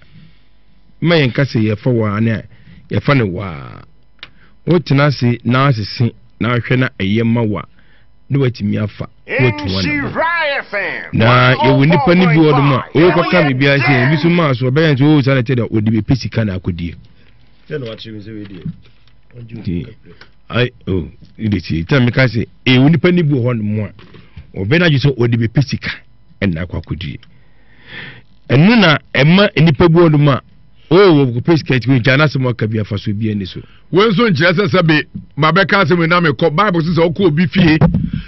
Q: ma yɛnka sɛ yɛfa waa ne a yɛfa no waa. Wotena ase na asese na ahwɛ na ɛyɛ ma wa na watumi afa na watu wɔn na yɛwɔ nnipa no bi wɔ nom a ɔwɔ kɔka biribi ase ebi so maa so ɔbɛyɛ nso ɔwɔ saa na ɛkyɛ dɛ ɔde bɛpɛ sika na akɔdie. Nti ai o de tie tena meka sɛ ɛwɔ nnipa no bi wɔ hɔ nom a ɔbɛn adwe sɛ ɔde bɛpɛ sika ɛna akɔ akɔdie. Ɛno na ɛma nnipa bi wɔ nom a o wɔkɔpɛ sika nti wɔgya n'asɛm aka bi afa so bi ani so.
B: Wei nso nkyerɛ sɛ sɛbe mabɛka asɛm yi na mekɔ Bible sɛ sɛ ɔkɔ obi fie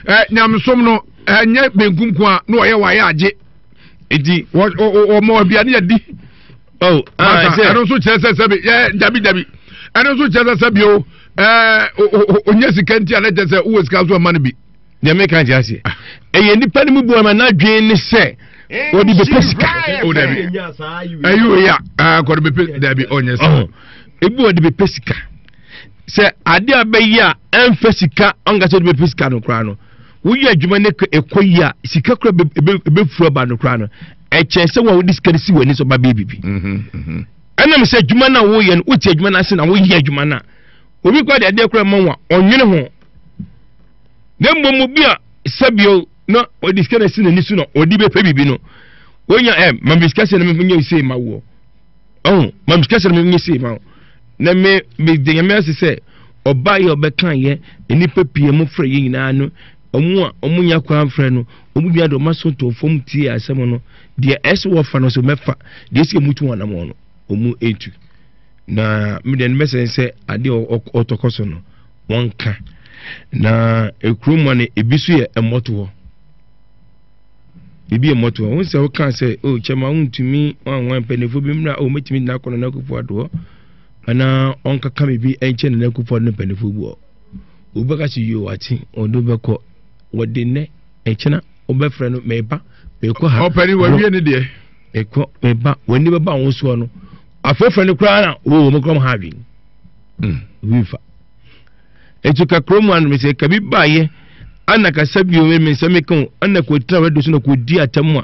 B: ɛ nyamesom no ɛnyɛ benkum ko a na ɔyɛ wayɛ agye
Q: nti
B: wɔma aduane adi
Q: oh, ah,
B: ɛno nso kyerɛ sɛ sɛbe yɛ dabi dabi ɛno nso kyerɛ sɛ sɛbe o ɛɛ onyɛ sika nti a na kyerɛ sɛ wowɔ sika nso ɛma no bi
Q: deɛ meka nkyerɛ aseɛ ɛyɛ nnipa no mu bu ama n'adwene ne sɛ wɔde bɛpɛ sika
B: o dabi ɛyi o ya kɔde bɛpɛ dabi ɔnyɛ sɛ
Q: ebi wɔde bɛpɛ sika sɛ ade a bɛyɛ a ɛmfa sika ɔnka sɛ wɔde bɛpɛ sika no koraa no woyɛ adwuma no ɛkɔ yi a sika koraa ɛbɛfuru aba no koraa no ɛkyɛn sɛ wɔn a wode sika no si w'ani so ba bɛyɛ biribi mhm, mhm. ɛnam sɛ adwuma no a woyɛ no wote adwuma no ase na woyɛ adwuma no a obi koraa de adeɛ koraa ma wo a ɔnwene ho na mmom obi a sɛbio na ɔde sika na si n'ani so na ɔde bɛpɛ biribi no wonya ɛ ma me sika sɛ na menyɛ sei ma woɔ ɔho ma me sika sɛ na menyɛ sei ma wo na me mede nyame ase sɛ ɔbaa yɛ ɔbɛka yɛ nnipa pii mo frɛ yɛ nyinaa no ɔmo a ɔmo nya kwan frɛ no ɔmo nyinaa de ɔmo aso to fam tie asɛm no deɛ ɛsɛ wɔfa no so mɛfa deɛ ɛsɛ ɔmo tu wɔn anam no ɔmo etu na me deɛ no mɛsɛn sɛ adeɛ ɔtɔkɔ so no wɔnka na ekuro mu no ebi so yɛ mmɔtohɔ ebi yɛ mmɔtohɔ wɔn sɛ wɔka sɛ o oh, kyɛma wontumi wɔn mpanimfoɔ bi mmra o oh, mɛtumi gyina akɔ nana akufo adoɔ anaa ɔnkaka biribi nkyɛn nana akufo ado ne mpanimfoɔ bi wɔ obi bɛka sɛ yio wate ɔde bɛkɔ wɔde nnɛ ɛkyena wɔbɛfrɛ no mɛba mɛkɔ ha
B: ɔpɛni wɔawie ne deɛ
Q: mɛkɔ mɛba wɔn ani bɛba wɔn soɔ no afɔfrɛ no koraa na wɔwɔ wɔn koraa ha adwene obi nfa Eti ka kurom ano mesɛ ka bi baayɛ ana kasa bio me me nsɛm meka o ana kò tena radio so na kò di atam a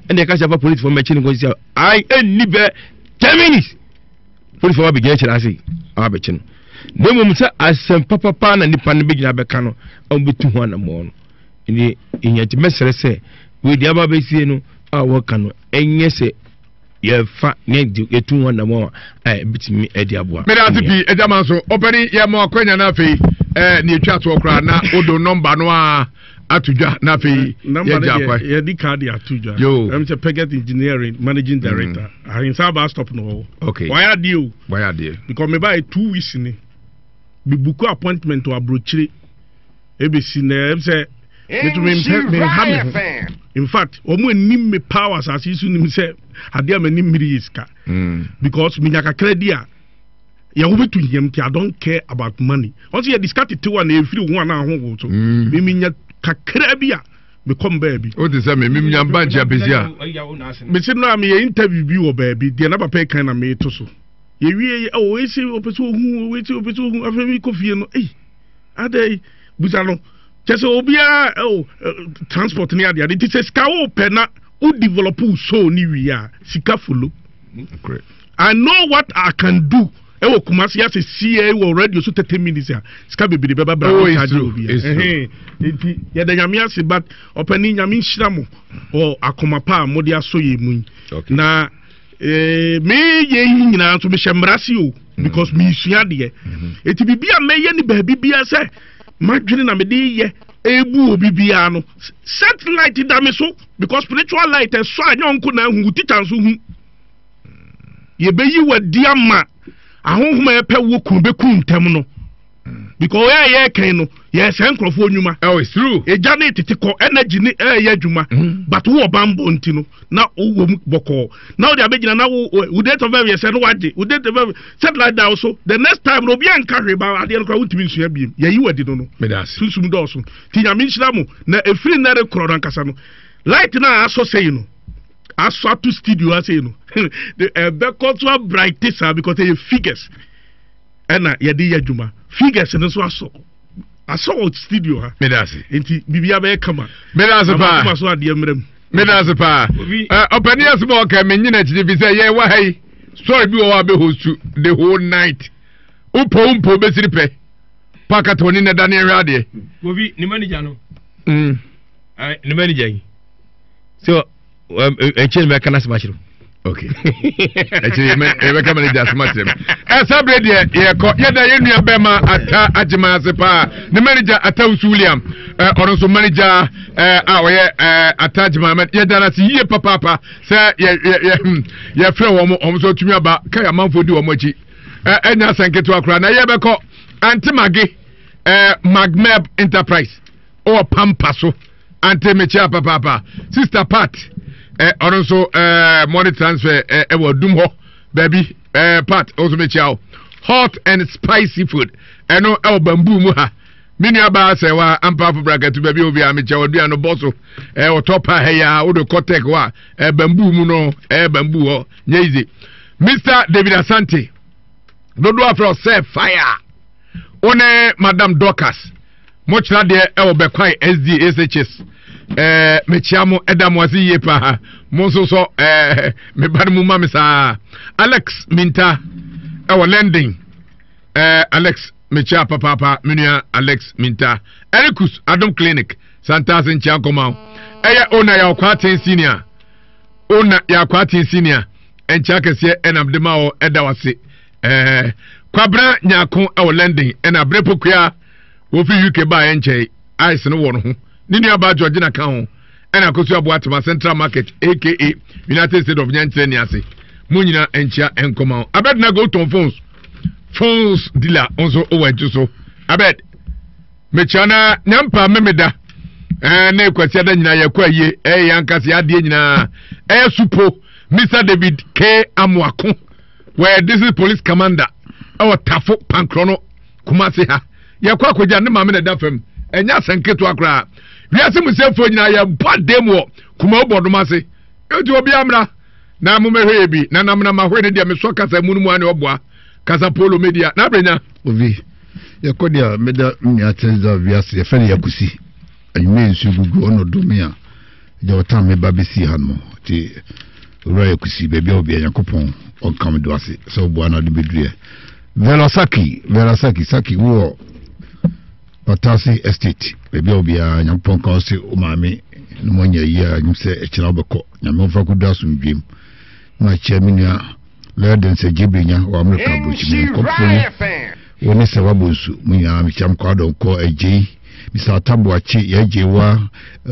Q: ɛna ɛka sɛ afa polisifoɔ mmɛkye ne nkɔsi sɛ ai ɛnni bɛ 10 minutes polisifoɔ abɛgyina akyerɛ ase abɛkye no na mmom sɛ asɛm papapa na nipa no bɛgyina bɛka no a wɔbɛtu ho anammɔn no ɛne ɛnya nti mɛsrɛ sɛ wei deɛ aba bɛsie no a wɔka no ɛnyɛ sɛ yɛfa ne yɛtu ho anammɔn a ɛbɛtumi de aboa.
B: mede ase pii agya ma nso ɔpɛni yɛ ma akwanya no afei eh, ne ɛtwa toɔ koraa na wodo nɔmba no a ato dwa na afei yɛgya akwa
A: yɛdi ka de ato dwa ɛm sɛ Peget Engineering managing mm. director mm. ahensa bus stop no hɔ
B: okay
A: wayɛ adeɛ o
B: wayɛ adeɛ
A: because meba yɛ 2 weeks ni mebuku appointment wɔ aburokyire ebesi na ɛm sɛ metumi mpɛ menha me ho in fact wɔn anim me paa wɔ asase yi so nim sɛ adeɛ a m'anim mmiri yɛ sika mm. because menya kakra di a yɛn ho bɛtu hiam nti i don't care about money wɔn sɛ yɛde sika tetew a na efiri ho anaa ho ho so mm. meminya kakra bi a mekɔ m baabi.
B: o ti sɛ mi mi nya ba nkyɛn apɛsi a.
A: mesi no a meyɛ interview bi wɔ baabi deɛ na papa kan na meto so yɛwie yɛ ɔwɔ esi ɔpɛ sɛ ohun ɔwɔ esi ɔpɛ sɛ ohun afei mi kɔ fie no eyi adɛ busa no kyɛ sɛ obiara ɛwɔ oh, transport ne adeade nti sɛ sika wo pɛ na wo develop wo soul ne wie a sika follow. I know what I can do ɛwɔ Kumasi ase CA wɔ radio so 30 minutes a sika bebree bɛba bra oh, charge obi a nti yɛda nyame ase but ɔpɛni nyame nhyira mo wɔ akoma pa a mode asɔ yɛ mu yi na eh, meyɛ yi nyinaa nso mehyɛ mmara se o because mesua adeɛ eti biribi a mɛyɛ ne baabi biara sɛ madwene na mede yɛ ebu obi biara no set light da me so because spiritual light ɛsɔ a nyɛ ɔnko na ahu wo teacher nso hu yɛbɛyi wadi ama ahonhom a ɛpɛ wo kun bɛku ntɛm no. Because ɔyɛ a yɛrekɛn no yɛsɛ nkurɔfoɔ nnwuma.
B: Oh, it's true.
A: Egya ne tete kɔ energy ne ɛyɛ adwuma. Mm. But wowɔ bambɔ nti no na wowɔ mu bɔkɔɔ na wode abɛgyina na wo wo date of birth yɛ sɛ no wagye wo date of birth satellite da wo so the next time no obi anka hwee ba adeɛ no koraa wontumi nsua biem yɛyi wadi no no sunsum dɔɔso nti nyame nhyira mo na ɛfiri nnɛ rekorɔ no ankasa no light no a asɔ sɛi no asɔ ato studio ase yi no ɛbɛkɔ so abright saa because ɛyɛ figures ɛna yɛde yɛ adwuma figures no nso asɔ asɔ wɔ studio ha
B: meda ase
A: nti biribi abɛyɛ kama
B: meda ase paa
A: akoma so adeɛ mmerɛ mu
B: meda ase paa ɔpɛni asɛm a ɔka me nyina akyiri fi sɛ yɛ wɔ ha yi story bi wɔ hɔ a bɛ host the whole night wopɔ wo mpɔ bɛsiri pɛ paakata ɔne nɛda ne ɛhwɛ adeɛ
Q: obi ne manager no mm. ne manager yi so ɛkyɛ no bɛka no asɛm akyerɛ
B: okay ɛkyɛ yɛbɛka manager asɛm akyerɛ m ɛsa berɛ deɛ yɛkɔ yɛda yɛ nua bɛma ata agyema ase paa ne manager ata wusu william ɔno nso manager a ɔyɛ ata agyema yɛda no ase yie papaapa sɛ yɛfrɛ wɔn wɔn nso atumi aba ka yɛ amanfoɔ di wɔn akyi ɛnya asɛn ketewa koraa na yɛbɛkɔ antemage magmeb enterprise ɔwɔ pampa so ante mekyia papaapa sister pat ɛ ɔno nso ɛ money transfer ɛ ɛwɔ adum hɔ baabi ɛ pat ɔnso mekyia o hot and spicy food ɛno ɛwɔ bamboo mu ha me nua baa sɛ wa ampaafo brakatu baabi a obi a mekyia ɔdua no bɔ so ɛ ɔtɔ pa ha yi a wode kɔ tech hɔ a ɛ bamboo mu no ɛ bamboo hɔ nyɛ easy mr david asante dodoɔ afrɛ ɔsɛ fire wo ne madam dorcas Mo kyerɛ adeɛ ɛwɔ Bɛkwae SDSHS ɛɛ mekyia mo ɛda mo ase yie paa mo nso sɔ ɛɛ me ba no mu ma me saa Alex Minta ɛwɔ London ɛɛ Alex mekyia papaapa me nua Alex Minta Erikus Adom Clinic Santase nkyia nkɔma wo ɛyɛ Ona Yaw Kwaten Senior Ona Yaw Kwaten Senior nkyia kɛseɛ ɛnam de ma wɔ ɛda wase ɛɛ Kwabena Nyako ɛwɔ London ɛna Abere Pokuya Wofi UK baeɛ nkyɛe, ice no wɔ no ho. Ne nuabaa Georgina ka ho, ɛna Akosua Boatema, Central Market, aka United States of Nyankyerɛ ni ase. Mo nyina nkyia nkɔma wo. Abed Nago wotɔn phones, phones dealer nso wɔ akyi so. Abed, mekyia na nyampa memeda ɛɛ ne kwasi ada nyinaa yɛkɔ ayie ɛyɛ yɛn ankasa yɛ adeɛ nyinaa ɛyɛ supo Mr David K Amoako wɔyɛ district police commander ɛwɔ Tafo Pankorɔ no Kumasi ha yɛkɔ akɔgya ne maame na ɛda fam ɛnyɛ asɛm ketewa koraa wiase mu sɛfoɔ nyinaa yɛbɔ adan mu wɔ Kumawu bɔdom ase enti obiara mmra na momɛhwɛ yɛ bi na nam na mahoe ne deɛ mesɔ kasa mu no mu a ne ɔboa kasa polo media na abrɛnya
S: obi yɛkɔ deɛ meda nua kyɛnse wiase yɛfɛ no yɛkosi anwummerɛ nsuo gugu ɔno dome a Agya ɔtan me ba bɛsii ha nom nti Owura Yakusi baabi a obia Nyankopɔn ɔnka me do ase sɛ ɔboa no ade bɛduruɛ Vera Saki Vera Saki Saki wowɔ Patase Estate baabi a obiara Nyankopɔn ka ɔse wo maame no mo anya yie a nyim sɛ ɛkyena wobɛkɔ Nyame ɔmfa kɔdu asomdwem na makyia me nua Lɛden sɛ Gyebrenya wɔ Amerika aburokyi mu nkɔmfo yi wo ne sɛ wabɔ nsu mo nyinaa mekyia mo kɔ adɔnkɔ agyei Mr. Ataboakye yɛ agyei wa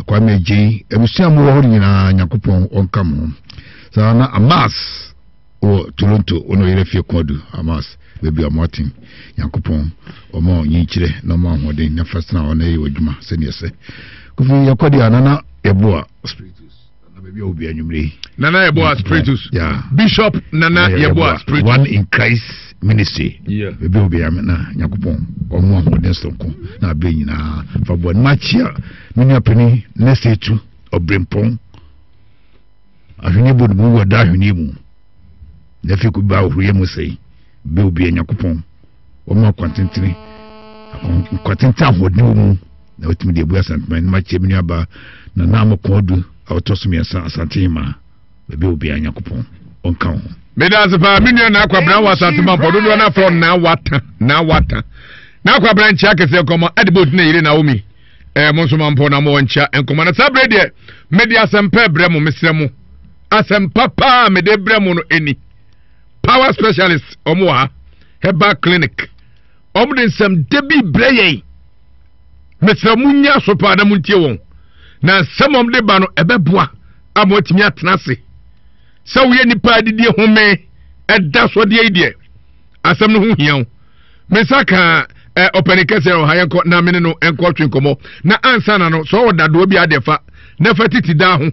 S: Kwame agyei abusua mo wɔ hɔ nyinaa Nyankopɔn ɔnka mo ho saa na Amas wɔ Toronto wo ne ɔyere fie kɔn adu Amas baabi a mo aten Nyankopɔn ɔma ɔnyinkyerɛ na ɔma ahoɔden na fa sena hɔ na ɛyɛ w'adwuma sɛdeɛ ɛsɛ Kofi yɛkɔ deɛ nana yɛboa spiritus Na baabi a obi anwummerɛ yi.
B: Nana Yeboah Spiritus. Yeah. Bishop Nana Yeboah Spiritus.
S: One in Christ Ministry. Yeah. Baabi a obi ame na Nyankopɔn ɔmo ahoɔden soronko na abere nyinaa fa boa no makyia me nua panin nɛsɛ etu ɔbrempɔn ahweneɛ bɔ ne mu wɔ da ahweneɛ mu na afei ko ba ahoyɛ mu sɛe bɛ obi a Nyankopɔn wɔma akwantentene akwantenten ahoɔden wɔ mu na watumi de abu Asantema anim akyɛ me nuabaa Nana Amoko Adu a ɔtɔ so mmiɛnsa Asante Hemaa baabi a obiara Nyankopɔn ɔnka wo ho.
B: Meda ase paa me nua Naa Kwabena wɔ Asante Mampɔ dodoɔ no afrɛ Naa Wata Naa Wata Naa Kwabena nkyea kɛseɛ nkɔmɔ ɛde bɔ ne yere Naomi ɛɛ mo nso mampɔ na mo nkyea nkɔmɔ na saa berɛ deɛ mede asɛmpa brɛ mo mesrɛ mo asɛmpa paa mede brɛ mo no ɛni power specialist ɔmo wɔ ha herbal clinic ɔmo de nsɛm da bi brɛ yɛn mesrɛ mo nyɛ aso paa na montie wɔn na nsɛm ɔmo de ba no ɛbɛboa ama watumi atena ase sɛ woyɛ nipa adidie home ɛda so deɛ yi deɛ asɛm no ho hia wo me nsa ka Ɛ ɔpɛni kɛseɛ wɔ ha yɛnkɔ na mene no nkɔ twe nkɔmmɔ na ansa na no sɛ ɔwɔ dadoɔ bi adeɛ fa na fa titi daa ho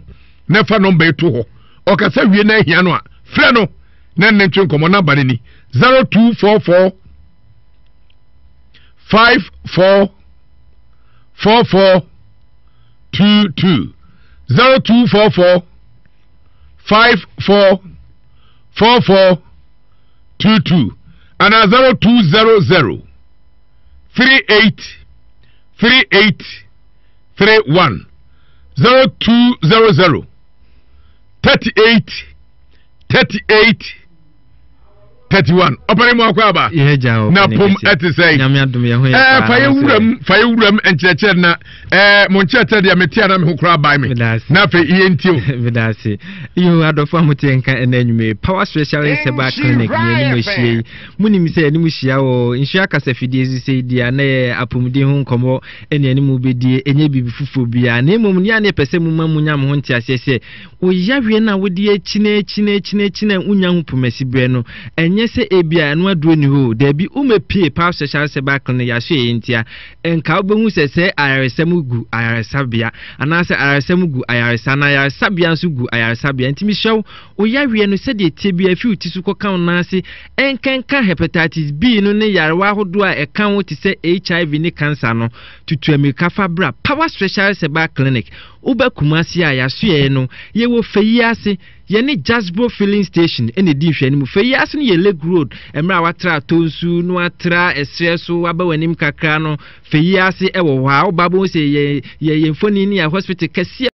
B: na fa nɔmba yi to hɔ ɔkasa wie na ahia no a frɛ no na ne ntwe nkɔmmɔ namba no ni 0244 54 44 22 0244 54 44 22 anaa 0200 38 38 31 0200 38 38 31 ɔpɛrɛ mu akɔ aba na pom ɛte sɛ ɛɛ fa yɛ wuram fa yɛ wuram nkyerɛkyerɛ na ɛɛ mo nkyerɛkyerɛ deɛ mete ana me ho koraa ban me na afei iye nti o.
T: Medase. Yo adɔfo a mote nka ɛna anwumere Power Specialist Herbal Clinic ne anim ahyia yi. Monim sɛ anim hyia wɔ nhyira kasafidie so sei deɛ na yɛ apɔmuden ho nkɔmmɔ ne anim bɛdie ɛnyɛ biribi foforɔ biara na mmom nea ne yɛpɛ sɛ moma munya mo ho nteaseɛ sɛ wo yareɛ no a wode akyini akyini akyini akyini a wonya ho pomasi berɛ no ɛnyɛ sɛ ebia ɛno aduro ni hɔ o daabi womɛpie Power Specialist Herbal Clinic yɛaso yɛ ntia Nka wobɛhu sɛ sɛɛ ayaresa mu gu ayaresabea, anaasɛ ayaresa mu gu ayaresa, na ayaresabea nso gu ayaresabea. Nti mesrɛ wo, wo yareɛ no, sɛdeɛ ɛteɛ biara, fi wo ti so kɔka wo nan ase, ɛnkenka hepatitis B no ne nyarewa ahodoɔ a ɛka ho te sɛ HIV ne cancer no, tutu ammirika fa bra Power Specialist Herbal Clinic. Woba Kumasi a, yɛasoɛeɛ no, yɛwɔ Feyi ase. Yɛne Jasbro Filling Station na ɛdi nhwɛanimu. Fei ase no yɛ Lake Road, mmerɛ a watra Atonsu na watra ɛserɛ so waba w'anim kakra no, Fei ase wɔ hɔ a, woba bɛhu sɛ yɛ yɛ yɛn mfoni ne yɛ hospital kɛseɛ.